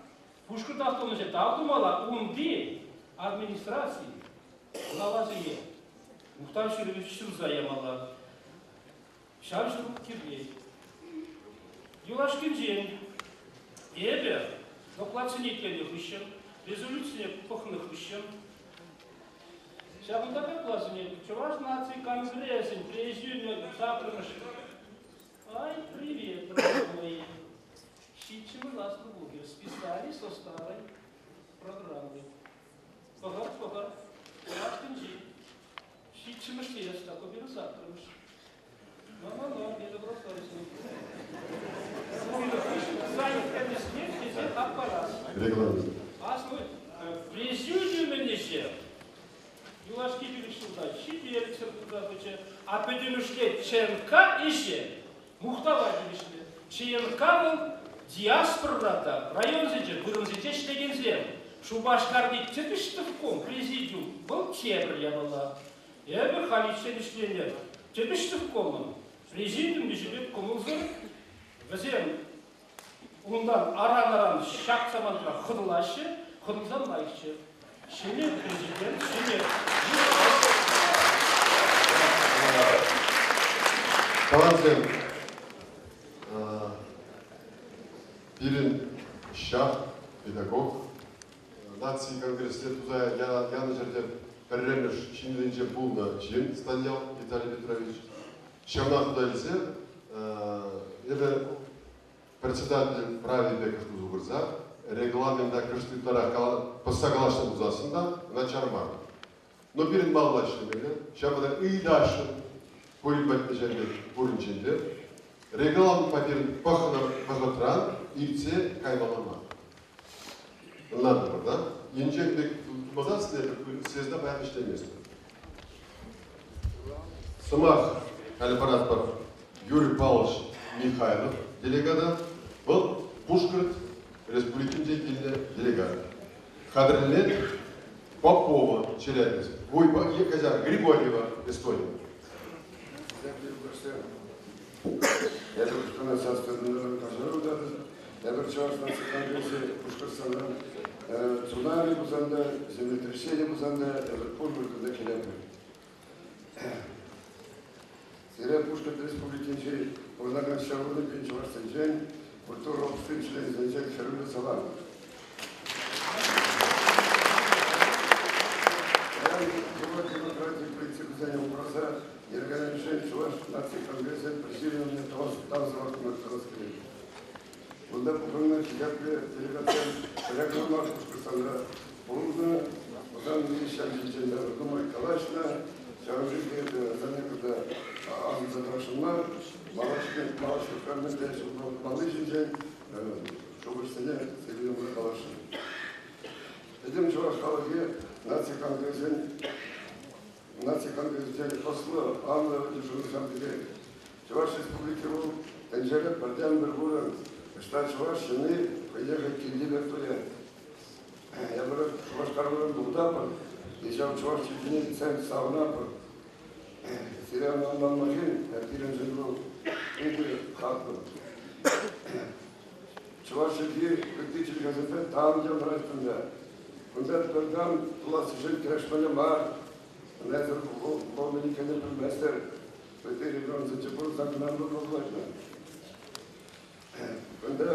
S5: Пушкӑрт автономине тав тумалла унти администраци главасене мухтав ҫырӑвӗ ҫырса ямалла. Ҫав ҫыру кирлех. Юлашкинчен эпӗ докладсене итленӗ хыҫҫӑн, резолюцине пӑхнӑ хыҫҫӑн ҫакӑнта капла сӗнетӗп. Чӑваш наци конгресӗн президиумӗ саккӑрмӗш Ай, привет, дорогой. Ҫиччӗмӗш аслӑ пухӑ списали со старой программы. Пӑхӑр, пӑхӑр. Юлашкинчи. Ҫиччӗмӗш съезд, такой саккӑрмӗш. Ну-ну-ну, недобросовестный. Тесе аппарат.
S1: Регламент.
S5: Аслӑ президиумӗн ӗҫӗ юлашки пилӗк ҫулта ҫителӗксӗр пулса пычӗ, а пӗтӗмӗшле ЧНК ӗҫӗ мухтава тивӗҫлӗ. ЧНК вӑл диаспорӑра та, районсенче, вырӑнсенче ӗҫлекенсем. Шупашкарти тӗп ӗҫтӑвком президиум вӑл тепӗр япала. Эпӗ халиччен ӗҫленӗ тӗп ӗҫтӑвкомӑн президиум ӗҫӗпе кӑмӑлсӑр. Вӗсем унтан аран-аран ҫак самантра хӑтӑлаҫҫӗ, хӑтӑлсан лайӑхчӗ. Ҫӗнӗ президент, ҫӗнӗ
S1: Тӑвансем, пирӗн ҫак педагог наци конгресне туса янӑ ҫӗрте пӗрремӗш ҫынсенче пулнӑ ҫын Станьял Виталий Петрович. Ҫавна шута илсе эпӗ председатель правипе кӑшт усӑ курса регламента кӑшт ытларах пӑсса калаҫнӑ пулсассӑн та ӑна чарман. Но пирӗн малалла ӗҫлемелле. Ҫавӑнпа та ыйтасшӑн пурин патне ҫӗрле пуринчен те регламентпа пирӗн пӑхнӑ вӑхӑтран иртсе каймалла мар. Ӑнлантӑмӑр, да? Енчен пек тумасан эпир съезда паян ӗҫлеместпӗр. Сӑмах халӗ паратпӑр Юрий Павлович Михайлов делегата. Вӑл Пушкӑрт Республикинчен килнӗ делегат. Хатӗрленет Попова, Челябинск. Ой, каҫар, Григорьева, Эстония.
S6: Эпир ушкӑна сас тытӑннӑшӑн каҫару ыйтатӑп. Эпир Чӑваш наци конгресӗ Пушкӑртстанран цунами пулсан та, землетрясение пулсан та, эпир пур вырӑнта килетпӗр. Сире Пушкӑрт Республикинчи пурӑнакан ҫӗр пин чӑвашсенчен, культура обществин членӗсенчен хӗрӳллӗ салам. Паян демократи принципӗсене упраса йӗркеленӗшӗн Чӑваш наци конгресӗн президиумне тав сӑмах тӑвас килет. Унта пухӑннӑ хисеплӗ делегатсем пӗрре кӑна мар Пушкӑртстанра пулнӑ, вӗсем ҫав ҫинчен нумай калаҫнӑ. Ҫавӑн пирки эпӗ заметкӑта асӑнса тӑрасшӑн мар. Малашлӑхра мӗнле ҫулталӑкмалли ҫинчен шухӑшсене сирӗн умра каласшӑн. Пӗтӗм чӑваш халӑхӗ наци конгресӗн наци конгресӗнчен ӑслӑ, анлӑ йышӑнусем кӗтет. Чӑваш Республики вӑл тӗнчере пӗртен-пӗр вырӑн, ӑҫта чӑваш ҫынни хӑйне хӑй килти пек туять. Эпир Шупашкар вырӑн тухтапӑр, ҫав чӑваш чӗлхине илтсен савӑнатпӑр. Сире ӑнланман пирӗншӗн вӑл питӗ хаклӑ. Чӑваш чӗлхи ытти чӗлхесемпе тан янрать кунта. Кунта пӗр тан пулассишӗн кӗрешмелле мар. Ӑна вӑл мӗн иккенне пӗлместӗр. Ытти регионсенче пурӑнсан кӑна пулать. Кунта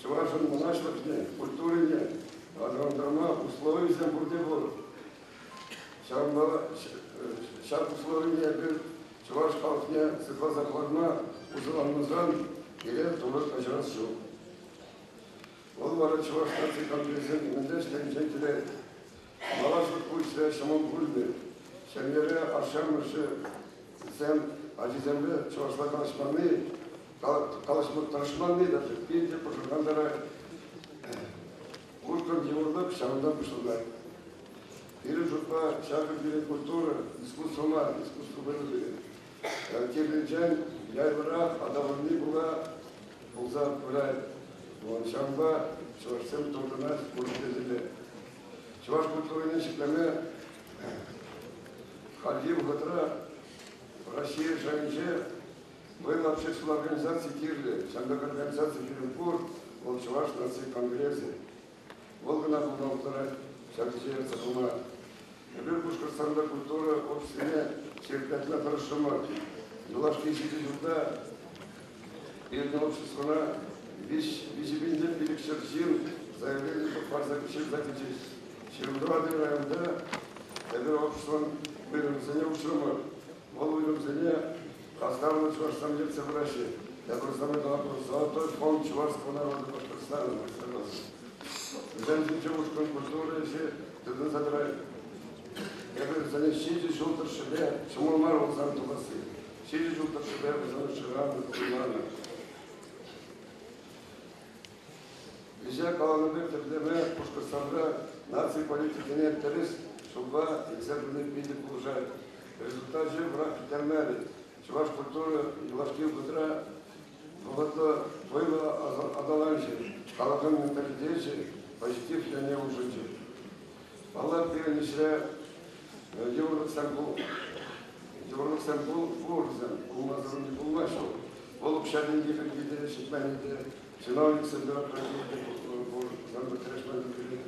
S6: чӑвашӑн мӑнаҫлӑхне, культурине аталантарма условисем пурте пур. Ҫавӑнпа ҫак условине эпир чӑваш халӑхне сыхласа хӑварма усӑланмасан. Пире Турӑ каҫарас ҫук. Вӑл вара Чӑваш наци конгресӗн мӗнле ӗҫленинчен килет. Малашлӑх ку ӗҫре ҫӑмӑл пулмӗ. Ҫемьере ашшӗ-амӑшӗсем ачисемпе чӑвашла калаҫманни, калаҫма тӑрӑшманни даже питӗ пӑшӑрхантарать. Ушкӑн йывӑрлӑх ҫавӑнтан пуҫланать. Пирӗн шутпа ҫакӑ пирӗн культура, искусство мар, искусство вӑйлӑ пирӗн. Кирлинчен яйлӑрах аталанни пула пулса пырать. Ҫавӑнпа чӑвашсем туртӑнаҫ пурте. Чӑваш культурине ҫӗклеме хальхи вӑхӑтра Россия шайӗнче вӑйлӑ общественнӑй организаци кирлӗ. Ҫавӑн пек организаци пирӗн пур, вӑл Чӑваш наци конгресӗ. Вӑл кӑна пулма пултарать ҫак ӗҫе ертсе пыма. Эпир Пушкӑртстанра культура обществине ҫирӗплетме тӑрӑшрӑмӑр. Юлашки 7 ҫулта пирӗн обществӑна 3500 ҫын заявлени парса ҫырса кӗчӗҫ. 24 районта эпир обществӑн уйрӑмӗсене уҫрӑмӑр. Вӑл уйрӑмсене хастарлӑ чӑвашсем ертсе пыраҫҫӗ. Эпир Золотой фонд чувашского народа Башкортостана. Вӗсем ҫинче ушкӑн культура ӗҫӗ тытӑнса тӑрать. Эпир вӗсене 7 ҫул тӑршшӗпе ҫӑмӑл мар пулсан тухасси. 7 ҫул тӑршшӗпе вӗсене шыранӑ, тумланӑ. Ӗҫе каланӑ пек тӗплеме Пушкӑртстанра наци политикине тӗрӗс ҫулпа илсе пыни питӗ пулӑшать. Результачӗ вӑрах кӗттермерӗ. Чӑваш культура юлашки вӑхӑтра вӑхӑтлӑ вӑйлӑ аталанчӗ, халӑхӑн менталитечӗ позитив енне улшӑнчӗ. Паллах, пирӗн ӗҫре йывӑрлӑхсем пур, вӗсем пулмасӑр пулмасть вӑл. Вӑл укҫа-тенкӗ пирки те ҫитменни те, чиновниксем бюрократии те пур, вӗсем кӗрешмен пирки.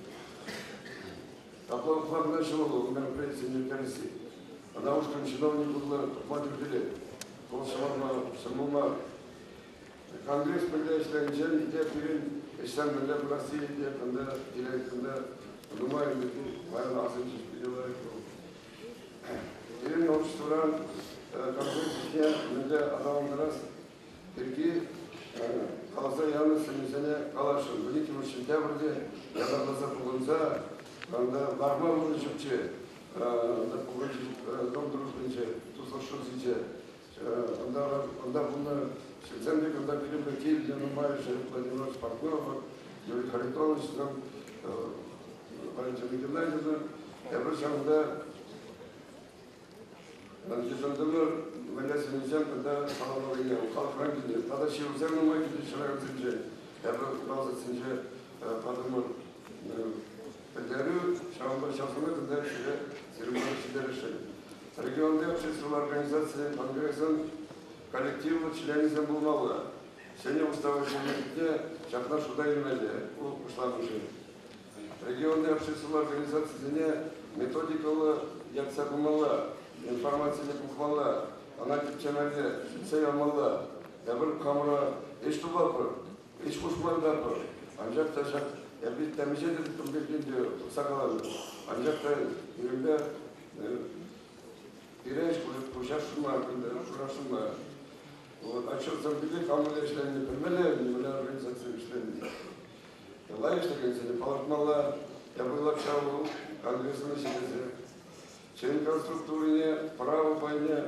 S6: Апла пӑхма ҫӑмӑл мероприятисене ирттересси. Ӑна ушкӑн чиновник урлӑ тухма тӳр килет. Вӑл ҫӑмӑл мар. Конгресс мӗнле ӗҫленинчен те пирӗн ӗҫсем мӗнле пырасси те кунта килет, кунта нумай паян асӑнчӗҫ питӗ лайӑх вӑл. Пирӗн обществӑран конгресс ӗҫне мӗнле аталантарас пирки каласа янӑ сӗнӳсене каласшӑн. 12 сентябрьте ятарласа пухӑнса кунта ларма вырӑн ҫукчӗ. Дом дружбинче, туслӑх ҫуртӗнче. Унта пулнӑ ҫынсем те кунта пирӗнпе килнӗ нумайӑшӗ, Владимир Портнов, Юрий Харитонович, Валентина Геннадьевна. Эпир ҫавӑнта йышӑнтӑмӑр, мӗнле сӗнӳсем тата саламланине халӑхран килнӗ. Тата ҫырусем нумай килчӗҫ районсенче. Эпир базӑсенче патӑмӑр пӗлтерӳ, ҫавӑнпа ҫавсене тата сире сирӗн ҫитересшӗн. Регионти обществӑлла организацисен конгресӗн коллективлӑ членӗсем пулмалла. Ҫӗнӗ устава ҫӗнетме ҫакна шута илмелле, ку пуҫламӑшӗ. Регионти обществӑлла организацисене методикӑллӑ ертсе пымалла, информацине пухмалла, ӑна тӗпчемелле, сӳтсе явмалла. Эпир хамӑра ӗҫ тупатпӑр, ӗҫ хушмантарпӑр. Анчах та ҫак эпир темиҫе те тытӑм пирки те тухса каланӑ. Анчах та пирӗнпе пире ӗҫ пуҫасшӑн мар, шырасшӑн мар. Вот, отчетсем пирки кам мӗнле ӗҫленине пӗлмелле, мӗнле организаци ӗҫленине. Лайӑх ӗҫлекенсене палӑртмалла. Япӑхлах ҫав конгресӑн ӗҫӗсем. ЧНК структурине право пайне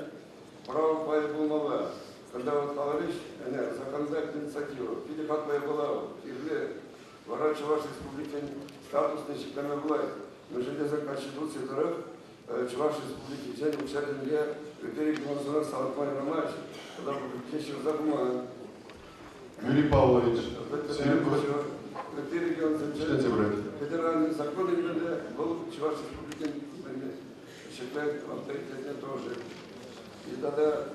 S6: право пайӗ пулмалла. Когда вот каларӗҫ, ӗне законодательная инициатива, питӗ хаклӑ япала, кирлӗ. Вара Чӑваш Республикин статусне ҫӗклеме пулать. Мӗншӗн тесен Конституци тӑрӑх Чӑваш Республикинчен укҫа-тенке ытти регионсене салатма юрамасть. Тата ҫырса пыман.
S1: Юрий Павлович,
S6: ытти регионсенче федеральный закон илмелле, вӑл Чӑваш Республикин ҫӗклет авторитетне тоже. И тата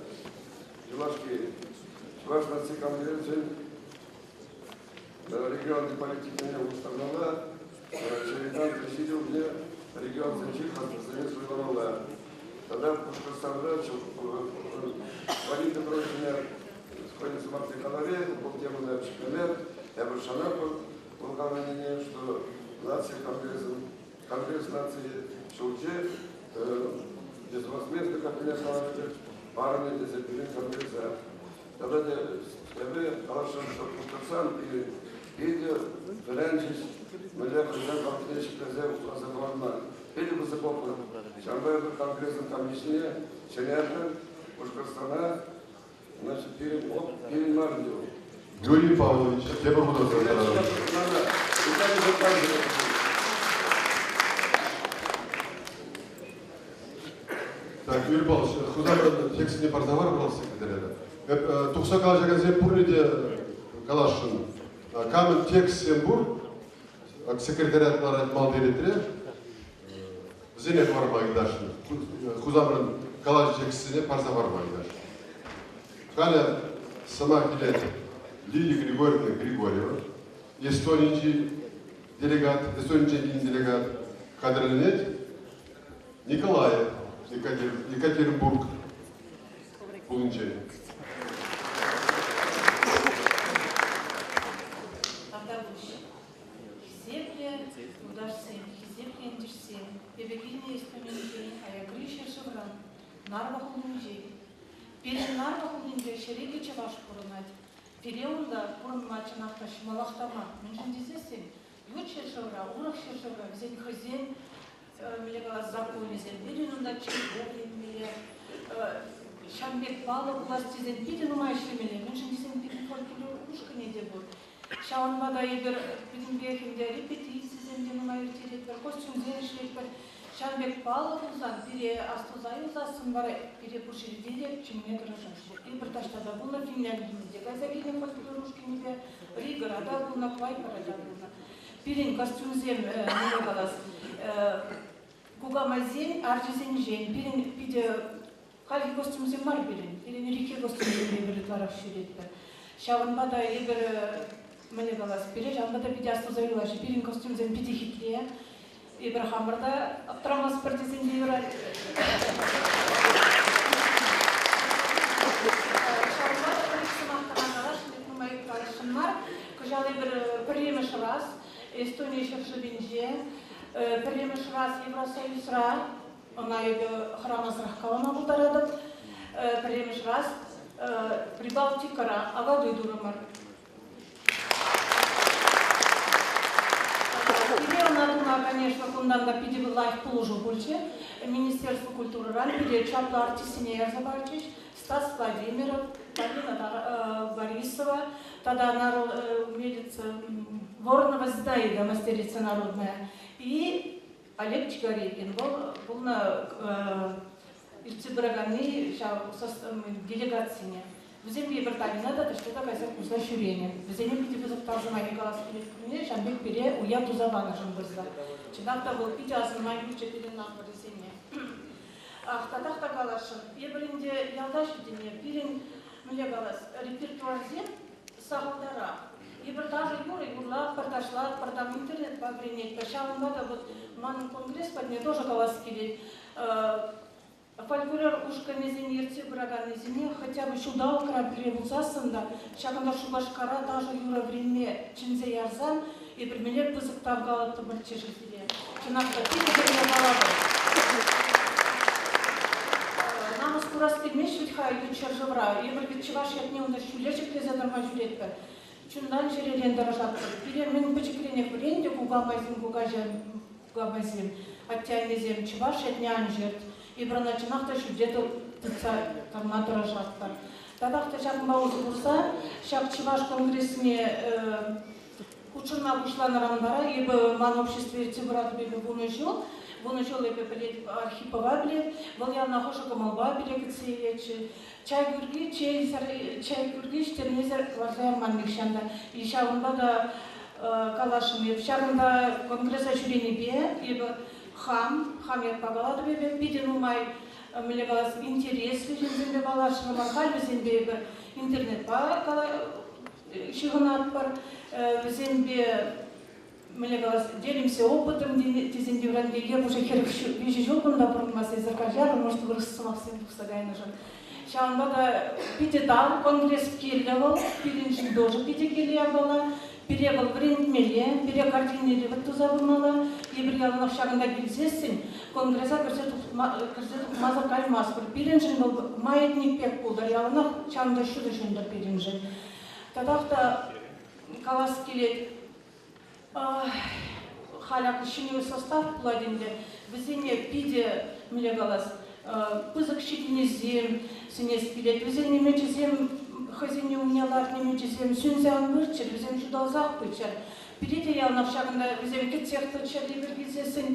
S6: юлашки Чӑваш наци конгресӗн регионти политикине улӑштармалла, ЧНК президиумне регионсенчи хастарсене суйламалла. Тата Пушкӑртстанра Валерий Петровичне хӑйӗн сӑмахне каларӗ, вӑл темӑна ҫӗклеме. Эпир шанатпӑр вӑл каланине, что наци конгресӗн, конгресс наци ҫурчӗ безвозмездно кабинет каланӑ парӑнӗ тесе пирӗн конгреса. Тата те эпӗ каласшӑн. Пушкӑртстан пирӗн питӗ вӗренчӗҫ, мӗнле хӑйсен халӑхне ҫӗклесе упраса хӑварма питӗ пысӑк опыт. Ҫавӑнпа эпир конгресӑн комиссине чӗнетпӗр, Пушкӑртстана, значит, пирӗн пирӗн мар ӗнтӗ вӑл.
S1: Юрий Павлович, тепӗр хут Так, Юрий Павлович, Хусантан текстне парса хӑвар, пожалуйста, секретаря. Тухса калаҫакансем пурне те каласшӑн. Камӑн текстсем пур, секретариат ларать малти ретре, вӗсене хӑварма ыйтасшӑн. Хусанран калаҫу текстсене парса хӑварма ыйтасшӑн. Халӗ сӑмах илет Лилия Григорьевна Григорьева, Эстонинчи делегат, Эстонинчен килнӗ делегат, хатӗрленет Николаев, Екатеринбург хулинчен.
S7: Тавтапуҫ. Хисеплӗ юлташсем, хисеплӗ ентешсем, эпӗ килнӗ Эстонинчен аякри ҫӗршывран, Нарва хулинчен. Пирӗн Нарва хулинче ҫӗре те чӑваш пурӑнать. Пире унта пурӑнма чӑнах та ҫӑмӑлах та мар. Мӗншӗн тесессӗн ют ҫӗршывра, урӑх ҫӗршывра вӗсен хӑйсен мӗнле калас, законӗсем. Пирӗн унта чӗлхе вӗренмелле, ҫавӑн пек паллӑ пулас тесен питӗ нумай ӗҫлемелле. Мӗншӗн тесен пирӗн фольклор ушкӑнӗ те пур. Ҫавӑнпа та эпир пӗтӗмпех ӗнтӗ репетицисем те нумай ирттеретпӗр, костюмсем ӗҫлетпӗр. Ҫавӑн пек паллӑ пулсан, пире астуса юлсассӑн вара пире пур ҫӗрте те чӗнме тӑрӑшаҫҫӗ. Эпир таҫта та пулнӑ, Финляндине те кайса килнӗ фольклор ушкӑнӗпе, Ригӑра та пулнӑ, Клайпӑра та пулнӑ. Пирӗн костюмсем, мӗнле калас, кукамайсен арчисенчен пирӗн питӗ хальхи костюмсем мар пирӗн. Пирӗн ӗлӗкхи костюмсемпе эпир ытларах ҫӳретпӗр. Ҫавӑнпа та эпир, мӗнле калас, пире ҫавӑнпа та питӗ астуса юлаҫҫӗ. Пирӗн костюмсем питӗ хитре. Эпир хамӑр та аптӑрамастпӑр тесен те юрать. Ҫавӑнпа та пӗр сӑмах кӑна каласшӑн, нумай каласшӑн мар. Кӑҫал эпир пӗрремӗш раз Эстони ҫӗршывӗнче, пӗрремӗш раз Евросоюзра, ӑна эпӗ хӑрамасӑрах калама пултаратӑп, пӗрремӗш раз Прибалтикӑра Акатуй турӑмӑр. Пире ӑна тума, конечно, кунтан та питӗ лайӑх пулӑшу пулчӗ. Министерство культурӑран пире чаплӑ артистсене ярса пачӗҫ. Стас Владимиров, Полина Борисова тата умелица Воронова Зинаида, мастерица народная, и Олег Чигарейкин. Вӑл пулнӑ ертсе пыраканни ҫав делегацине. Вӗсем эпир Таллина та таҫта та кайса курса ҫӳренӗ. Вӗсене питӗ пысӑк тав сӑмахӗ калас килет пулне, ҫавӑн пек пире уяв туса панӑшӑн пырса. Чӑнах та вӑл питӗ асӑнма юлчӗ пирӗн нацисене. Ах, татах та каласшӑн, эпир ӗнтӗ ялта ҫитӗннӗ, пирӗн, мӗнле калас, репертуарсем сахалтарах. Эпир ташӑ юрӑ юрлатпӑр, ташлатпӑр, там интернетпа вӗренетпӗр. Ҫавӑнпа та вот манӑн конгресс патне тоже калас килет. Фольклор ушкӑнӗсене ертсе пыраканнисене хотя бы ҫулталӑкра пӗрре пулсассӑн та ҫакӑнта Шупашкара ташӑ-юрӑ вӗренме чӗнсе ярсан эпир мӗнле пысӑк тав калӑттӑмӑрччӗ-ши сире. Чӑнах та питӗ кирлӗ калатӑп. Намӑс курас килмест вӗт-ха ют ҫӗршывра. Эпир вӗт чӑваш ятне унта ҫӳле ҫӗклесе тӑрма ҫӳретпӗр. Чунтан чӗререн тӑрӑшатпӑр. Пире мӗн пӗчӗкренех вӗрентӗ кукамайсем, кукамайсем, атте-аннесем чӑваш ятне ан ҫырт. Эпир ӑна чӑнах та ҫӳлте тытса тӑма тӑрӑшатпӑр. Татах та ҫакӑнпа усӑ курса ҫак чӑваш конгресне хутшӑнма пуҫланӑран вара эпӗ ман общество ертсе пыратӑп эпӗ 10 ҫул. 10 ҫул эпӗ пӗлетӗп Архипова пӗлет. Вӑл яланах ӑшӑ кӑмӑлпа пире кӗтсе илетчӗ. Чай кӳрки чейсӗр, чай кӳрки ӗҫтермесӗр ларса яман нихҫан та. И ҫавӑнпа та каласшӑн эп. Ҫакӑнпа конгреса ҫӳренипе эпӗ хам, хам ятпа калатӑп эпӗ, питӗ нумай, мӗнле калас, интереслӗ ҫынсемпе паллашрӑмӑр. Халь вӗсемпе эпӗ интернетпа ҫыхӑнатпӑр. Вӗсемпе мӗнле калас, делимся опытом тесен те юрать, эп уже 43 ҫул кунта пурӑнмасть, эсир каҫарӑр, может, вырӑс сӑмахсем тухса кайнӑшӑн. Ҫавӑнпа та питӗ тав, конгресс кирлӗ вӑл, пирӗншӗн тоже питӗ кирлӗ япала. Пире вӑл вӗрентмелле, пире координировать туса пымалла. Эпир яланах ҫакӑнта килсессӗн конгреса кӗрсе кӗрсе тухмасӑр каймастпӑр. Пирӗншӗн вӑл маятник пек пултӑр, яланах ҫавӑнта ҫутӑ ҫунтӑр пирӗншӗн. Татах та. Калас килет, халь ак ҫӗнӗ состав пулать ӗнтӗ, вӗсене питӗ, мӗнле калас, пысӑк ҫитӗнӳсем сӗнес килет. Вӗсен ӗмӗчӗсем, хӑйсене умне лартнӑ ӗмӗчӗсем сӳнсе ан пыччӑр, вӗсем ҫуталсах пыччӑр. Пире те яланах ҫакӑнта вӗсем кӗтсех тӑччӑр, эпир килсессӗн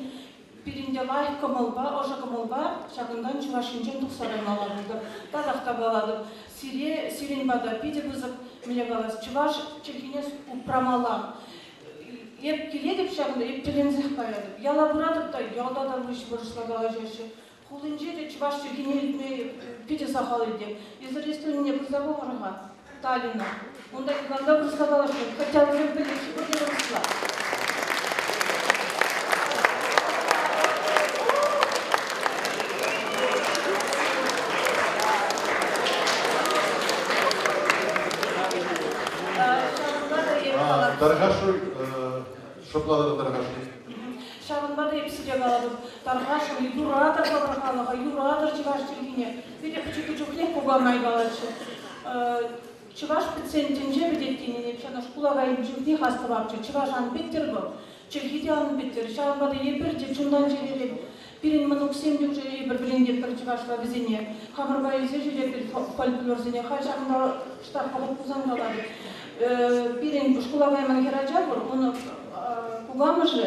S7: пирӗн те лайӑх кӑмӑлпа, ӑшӑ кӑмӑлпа ҫакӑнтан Чӑваш Енчен тухса каймалла пултӑр. Татах та калатӑп, сире, сирӗн пата питӗ пысӑк, мӗнле калас, чӑваш чӗлхине упрамалла. Эп килетӗп ҫакӑнта, эп тӗлӗнсех каятӑп. Яла пыратӑп та, ялта та выҫ вырӑсла калаҫаҫҫӗ. Хулинче те чӑваш чӗлхине илтме питӗ сахал илтеп. Эсир Эстонине пырса пӑхӑр-ха, Таллина. Унта никам та вырӑсла калаҫмасть, хотя вӗсем пӗлеҫҫӗ пурте вырӑсла. Ҫавӑнпа та эп калас.
S1: Тархасшӑн, шӑпланӑр тархасшӑн.
S7: Ҫавӑнпа та эп сире калатӑп, тархасшӑн, юратӑр хӑвӑр халӑха, юратӑр чӑваш чӗлхине. Пире пӗчӗккӗ чухнех кукамай калатчӗ. Чӑваш пӗтсен тӗнче пӗтет тенине ҫавна шкула кайнӑ чухнех астӑвапчӗ. Чӑваш ан пӗттӗр вӑл, чӗлхи те ан пӗттӗр. Ҫавӑнпа та эпир те чунтан-чӗререн пирӗн мӑнуксем те уже эпир вӗрентетпӗр чӑвашла вӗсене. Хамӑрпа илсе ҫӳретпӗр фольклорсене. Халь ҫакӑнта штаб вӑхӑт пулсан калатӑп. Пирӗн шкула кайман хӗрача пур, унӑн кукамӑшӗ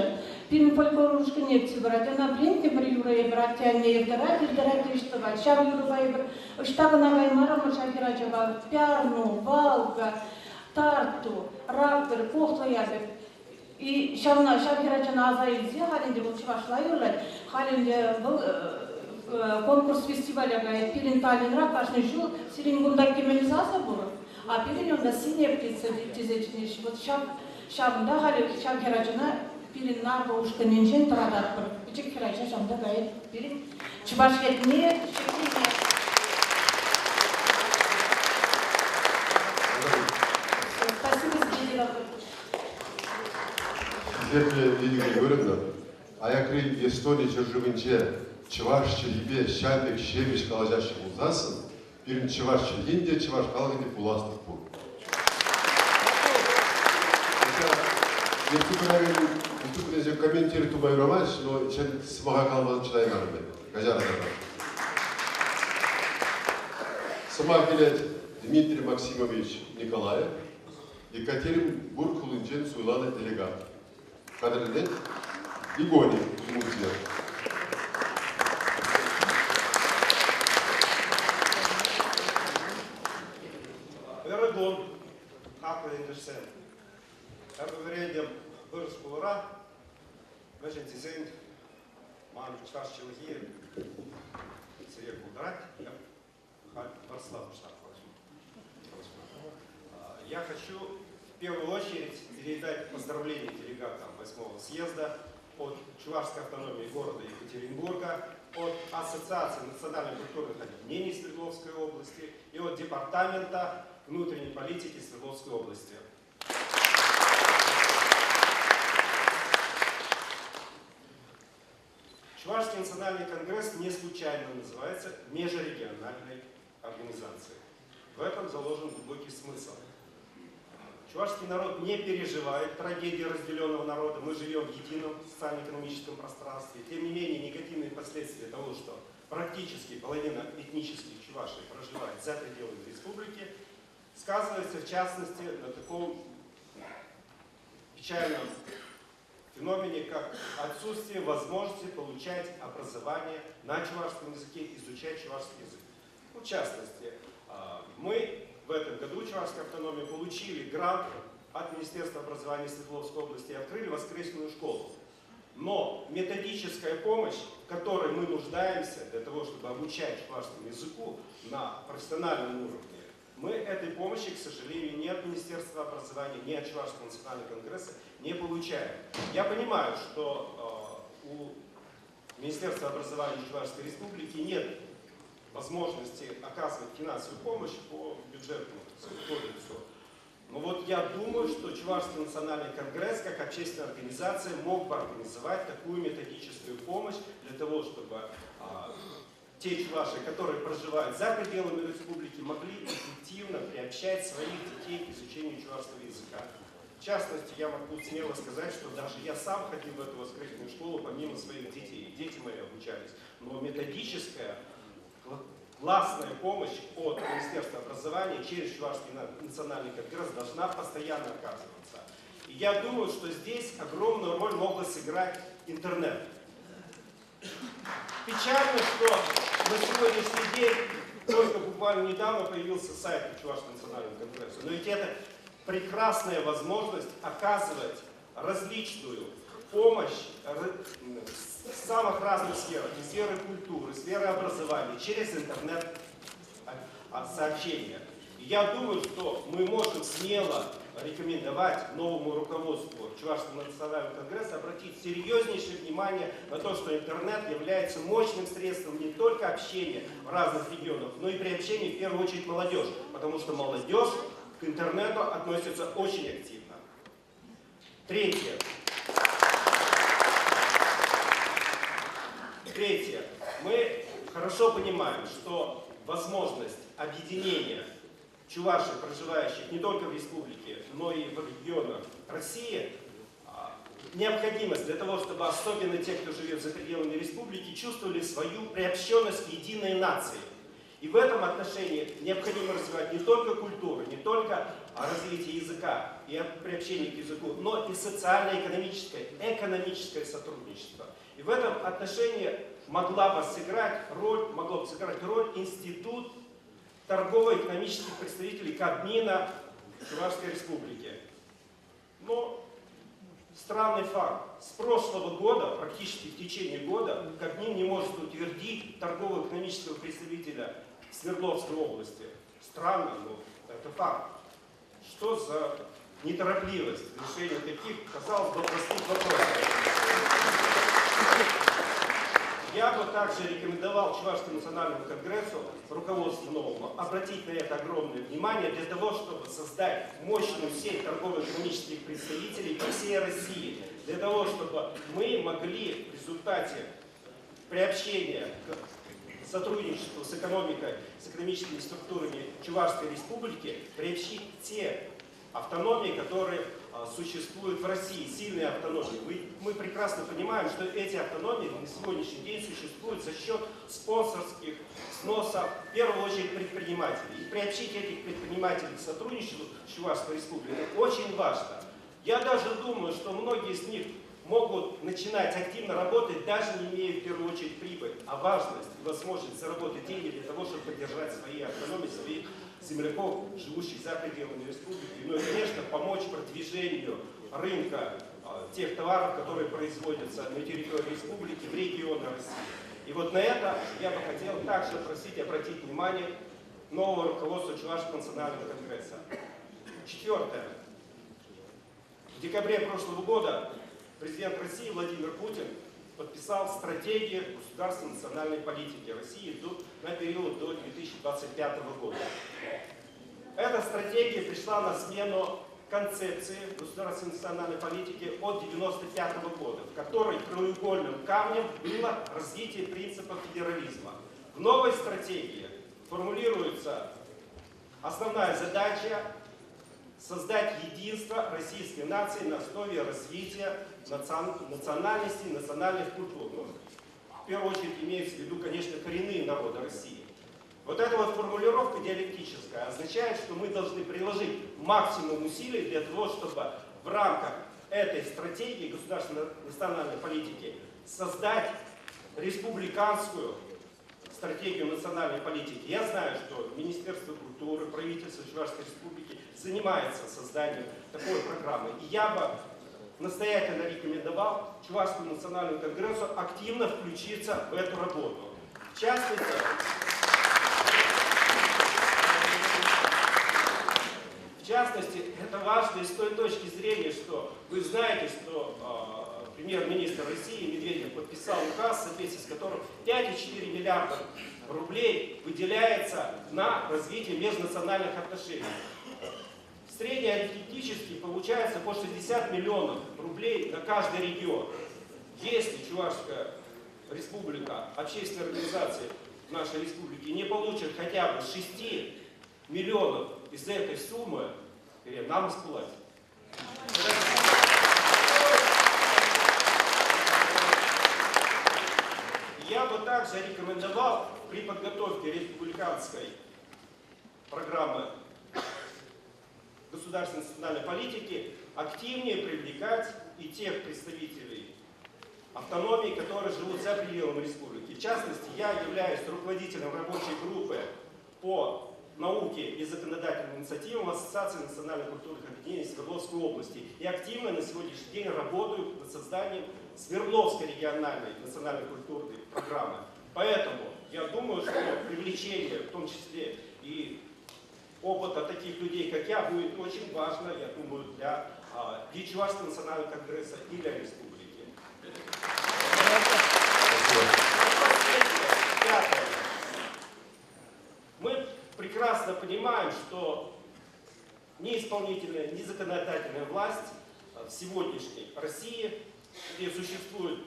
S7: пирӗн фольклор ушкӑнне ертсе пырать. Ӑна вӗрентнӗ пӗр юрӑ эпир атте-анне йӑртӑрать, йӑртӑрать те ӗҫ тӑвать. Ҫав юрӑпа эпир ӑҫта кӑна каймарӑмӑр ҫав хӗрачапа. Пярну, Валга, Тарту, Раптӑр, Кохла ячӗ. И ҫавна ҫав хӗрачана аса илсе халь ӗнтӗ вӑл чӑвашла юрлать. Халь ӗнтӗ вӑл конкурс фестивале каять. Пирӗн Таллинра кашни ҫул сирӗн кунта кӗмӗл сасӑ пур, а пирӗн унта синеп тесе чӗнеҫҫӗ. Вот ҫав ҫавӑнта халӗ ҫав хӗрачана пирӗн Нарва ушкӑнӗнчен тӑрататпӑр. Пӗчӗк хӗрача ҫавӑнта каять. Пирӗн чӑваш ятне ҫӗклеме. Спасибо сире,
S1: Хисеплӗ Лидия Григорьевна, аякри Эстони ҫӗршывӗнче чӑваш чӗлхипе ҫав пек ҫепӗҫ калаҫаҫҫӗ пулсассӑн, пирӗн чӑваш чӗлхин те, чӑваш халӑхӗн те пуласлӑх пур. Ертсе пыракан выступление комментировать тума юрамасть, но сӑмаха каламасан чӑтаймарӑм эпӗ. Каҫарӑр. Сӑмах илет Дмитрий Максимович Николаев. Екатеринбург хулинчен суйланӑ делегат. Хатӗрленет Игони Удмуртия.
S8: Ырӑ кун, хаклӑ ентешсем. Эпӗ вӗрентӗм вырӑс хулара, мӗншӗн тесен ман чӑваш чӗлхи сире пултарать. Я хочу в первую очередь передать поздравления делегатам 8 съезда от Чувашской автономии города Екатеринбурга, от Ассоциации национально-культурных объединений Свердловской области и от Департамента внутренней политики Свердловской области. Чувашский национальный конгресс не случайно называется межрегиональной организацией. В этом заложен глубокий смысл. Чувашский народ не переживает трагедии разделенного народа. Мы живем в едином социально-экономическом пространстве. Тем не менее, негативные последствия того, что практически половина этнических чувашей проживает за пределами республики, сказывается в частности на таком печальном феномене, как отсутствие возможности получать образование на чувашском языке, изучать чувашский язык. Ну, в частности, мы в этом году Чувашской автономии получили грант от Министерства образования Свердловской области и открыли воскресную школу. Но методическая помощь, в которой мы нуждаемся для того, чтобы обучать чувашскому языку на профессиональном уровне, мы этой помощи, к сожалению, ни от Министерства образования, ни от Чувашского национального конгресса не получаем. Я понимаю, что у Министерства образования Чувашской Республики нет возможности оказывать финансовую помощь по бюджетному кодексу. Но вот я думаю, что Чувашский национальный конгресс, как общественная организация, мог бы организовать такую методическую помощь для того, чтобы те чуваши, которые проживают за пределами республики, могли эффективно приобщать своих детей к изучению чувашского языка. В частности, я могу смело сказать, что даже я сам ходил в эту воскресную школу помимо своих детей. Дети мои обучались. Но методическая, классная помощь от Министерства образования через Чувашский национальный конгресс должна постоянно оказываться. И я думаю, что здесь огромную роль мог бы сыграть интернет. Печально, что на сегодняшний день только буквально недавно появился сайт Чувашского национального конгресса. Но ведь это прекрасная возможность оказывать различную помощь в самых разных сферах, и сферы культуры, сферы образования, через интернет-сообщения. Я думаю, что мы можем смело рекомендовать новому руководству Чувашского национального конгресса обратить серьезнейшее внимание на то, что интернет является мощным средством не только общения в разных регионах, но и приобщения в первую очередь молодежи, потому что молодежь к интернету относится очень активно. Третье. Третье. Мы хорошо понимаем, что возможность объединения чувашей, проживающих не только в республике, но и в регионах России, необходимость для того, чтобы особенно те, кто живет за пределами республики, чувствовали свою приобщенность к единой нации. И в этом отношении необходимо развивать не только культуру, не только развитие языка и приобщение к языку, но и социально-экономическое, экономическое сотрудничество. И в этом отношении могла бы сыграть роль, могло бы сыграть роль институт торгово-экономических представителей Кабмина Чувашской Республики. Но странный факт. С прошлого года, практически в течение года, Кабмин не может утвердить торгово-экономического представителя в Свердловской области. Странно, но это факт. Что за неторопливость в решении таких, казалось бы, простых вопросов? Я бы также рекомендовал Чувашскому национальному конгрессу, руководству новому, обратить на это огромное внимание для того, чтобы создать мощную сеть торгово-экономических представителей по всей России, для того, чтобы мы могли в результате приобщения к сотрудничеству с экономикой, с экономическими структурами Чувашской Республики приобщить те автономии, которые существуют в России, сильные автономии. Мы прекрасно понимаем, что эти автономии на сегодняшний день существуют за счет спонсорских сносов, в первую очередь, предпринимателей. И приобщить этих предпринимателей к сотрудничеству с Чувашской Республикой очень важно. Я даже думаю, что многие из них могут начинать активно работать, даже не имея в первую очередь прибыль, а важность и возможность заработать деньги для того, чтобы поддержать свои автономии, своих земляков, живущих за пределами республики. Ну и, конечно, помочь продвижению рынка тех товаров, которые производятся на территории республики, в регионы России. И вот на это я бы хотел также просить обратить внимание нового руководства Чувашского национального конгресса. Четвертое. В декабре прошлого года президент России Владимир Путин подписал стратегию государственной национальной политики России на период до 2025 года. Эта стратегия пришла на смену концепции государственной национальной политики от 1995 года, в которой краеугольным камнем было развитие принципа федерализма. В новой стратегии формулируется основная задача создать единство российской нации на основе развития национальностей, национальных культур. Ну, в первую очередь имеется в виду, конечно, коренные народы России. Вот эта вот формулировка диалектическая означает, что мы должны приложить максимум усилий для того, чтобы в рамках этой стратегии государственной национальной политики создать республиканскую стратегию национальной политики. Я знаю, что Министерство культуры, правительство Чувашской Республики занимается созданием такой программы. И я бы настоятельно рекомендовал Чувашскому национальному конгрессу активно включиться в эту работу. В частности, это важно и с той точки зрения, что вы знаете, что премьер-министр России Медведев подписал указ, в соответствии с которым 5,4 миллиарда рублей выделяется на развитие межнациональных отношений. Среднеарифметически получается по 60 миллионов рублей на каждый регион. Если Чувашская республика, общественные организации нашей республики не получат хотя бы 6 миллионов из этой суммы, нам исплатят. также рекомендовал при подготовке республиканской программы государственной национальной политики активнее привлекать и тех представителей автономии, которые живут за пределами республики. В частности, я являюсь руководителем рабочей группы по науке и законодательным инициативам Ассоциации национальных культурных объединений Свердловской области. И активно на сегодняшний день работаю над созданием Свердловской региональной национальной культурной программы. Поэтому я думаю, что привлечение, в том числе и опыта таких людей, как я, будет очень важно, я думаю, для и Чувашского национального конгресса, и для республики. Пятое. Мы прекрасно понимаем, что ни исполнительная, ни законодательная власть в сегодняшней России, где существует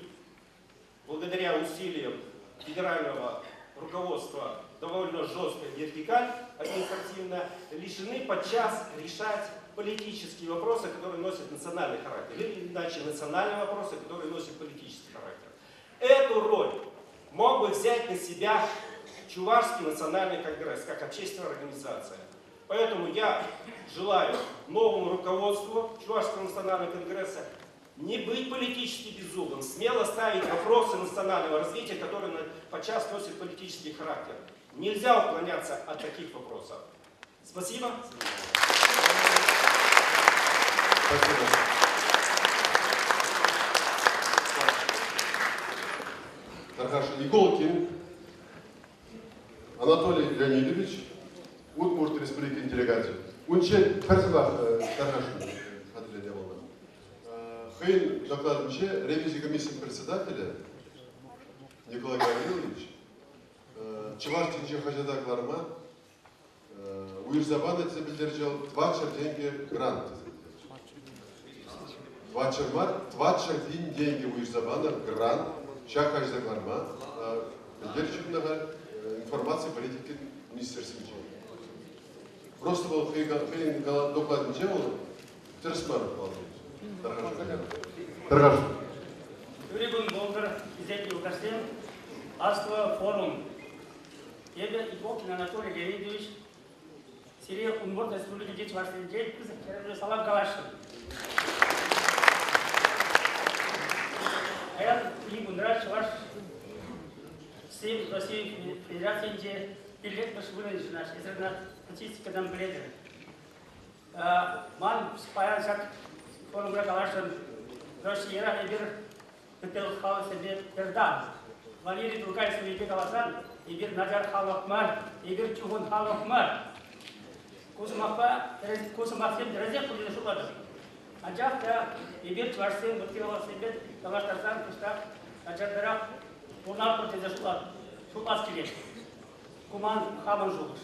S8: благодаря усилиям федерального руководства довольно жесткая вертикаль административная, лишены подчас решать политические вопросы, которые носят национальный характер, или иначе национальные вопросы, которые носят политический характер. Эту роль мог бы взять на себя Чувашский национальный конгресс, как общественная организация. Поэтому я желаю новому руководству Чувашского национального конгресса не быть политически беззубым, смело ставить вопросы национального развития, которые подчас носят политический характер. Нельзя уклоняться от таких вопросов. Спасибо.
S1: Спасибо. Тархаша Николкин Анатолий Леонидович, Удмурт Республики делегацию. Унче пӗр Тархашин хатӗрленӗ пулнӑ. Хӑйӗн докладӗнче ревизи комиссийӗн председателӗ Николай Гаврилович Чӑваш тӗнчи хаҫата кӑларма уйӑрса панӑ тесе пӗлтерчӗ вӑл, 400 тенкӗ грант тесе пӗлтерчӗ. 400 мар, 400 пин тенкӗ уйӑрса панӑ грант ҫак хаҫата кӑларма пӗлтерчӗ кунта информаци политикин министерствинче. Просто вӑл хӑйӗн докладӗнче вӑл тӗрӗс мар Тархаш.
S9: Ырӑ кун пултӑр, хисеплӗ юлташсем. Аслӑ форум. Эпӗ Ипокин Анатолий Леонидович сире Удмурт Республикинчи чӑвашсенчен пысӑк хӗрӳллӗ салам каласшӑн. Паян кунра Чӑваш Россия Федерацийӗнче пиллӗкмӗш вырӑн йышӑнаҫҫӗ. Эсир ӑна статистикӑран пӗлетӗр. Ман паян ҫак форумра каласшӑн, Российӑра эпир ытти халӑхсемпе пӗртан. Валерий Туркай сӑввипе каласан, эпир начар халӑх мар, эпир чухӑн халӑх мар. Ку сӑмахпа, ку сӑмахсем тӗрӗсех пулнине шутлатӑп. Анчах та эпир чӑвашсем ытти халӑхсемпе танлаштарсан кӑштах начартарах пурӑнатпӑр тесе шутлас килет. Ку ман хамӑн шухӑш.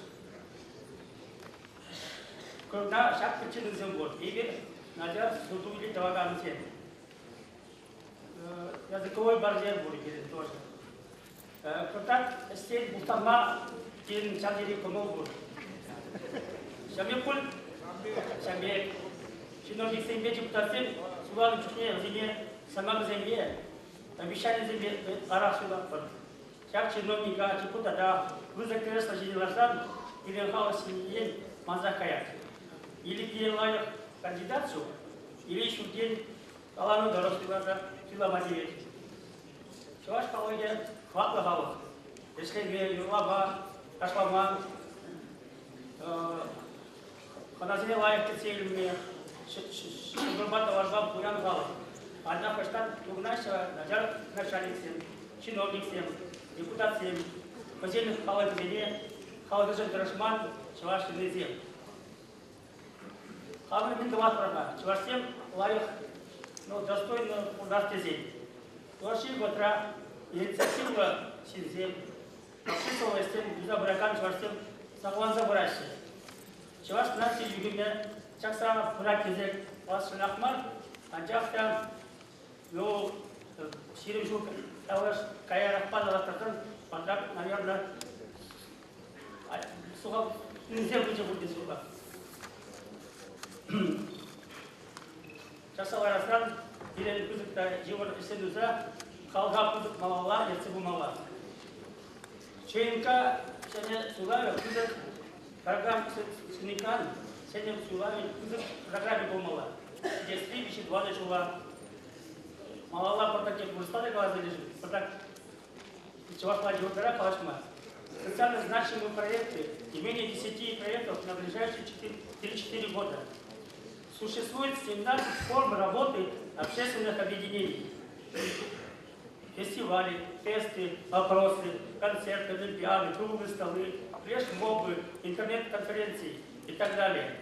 S9: Кунта ҫак причинӑсем пур. Эпир начар суту-илӳ тӑвакансем. Языковой барьер пур пирӗн тоже. Кӑртак ӗҫсен мухтанма пирӗн ҫав тери кӑмӑл пур. Ҫамек пуль? Ҫамек. Чиновниксемпе депутатсем суйланӑ чухне вӗсене сӑмахӗсемпе, обещанисемпе ытларах суйлатпӑр. Ҫак чиновника, депутата пысӑк кресло ҫине ларсан пирӗн халӑх ҫинчен мансах каять. Или пирӗн лайӑх кандидат ҫук, или ҫӳлтен каланӑ тӑрӑх суйласа суйлама тивет. Чӑваш халӑхӗ хӑватлӑ халӑх. Ӗҫлеме, юрлама, ташлама, хӑнасене лайӑх кӗтсе илме, ҫӑкӑрпа тӑварпа пуян халӑх. Анчах ӑҫтан пурӑнаҫҫӗ начар начальниксем, чиновниксем, депутатсем, хӑйсен халӑхӗсене халӑхӗшӗн тӑрӑшман чӑваш ҫыннисем. Хамӑр мӗн тӑватпӑр-ха? Чӑвашсем лайӑх, ну, достойно пурӑнас тесен. Юлашки вӑхӑтра инициативлӑ ҫынсем, обществӑллӑ ӗҫсем туса пыракан чӑвашсем сахалланса пыраҫҫӗ. Чӑваш наци юхӑмӗ чакса пырать тесе каласшӑнах мар, анчах та, ну, 20 ҫул каярахпа танлаштарсан, пӑртак, наверное, сухал ӳссе пычӗ пуль тесе шутлап. Чакса ларасран пирӗн пысӑк та йывӑр ӗҫсем туса халӑха пысӑк малалла ертсе пымалла. ЧНК ҫӗнӗ суйлавӗ пысӑк программа ЧНК-н ҫӗнӗ суйлавӗн пысӑк программи пулмалла. Ҫитесри виҫӗ-тӑватӑ ҫула малалла пӑртак тек вырӑсла та каласа илесшӗн, пӑртак чӑвашла юртара калаҫма. Социально значимые проекты, не менее 10 проектов на ближайшие 3-4 года. Существует 17 форм работы общественных объединений. Фестивали, тесты, опросы, концерты, олимпиады, круглые столы, флешмобы, интернет-конференции и так далее.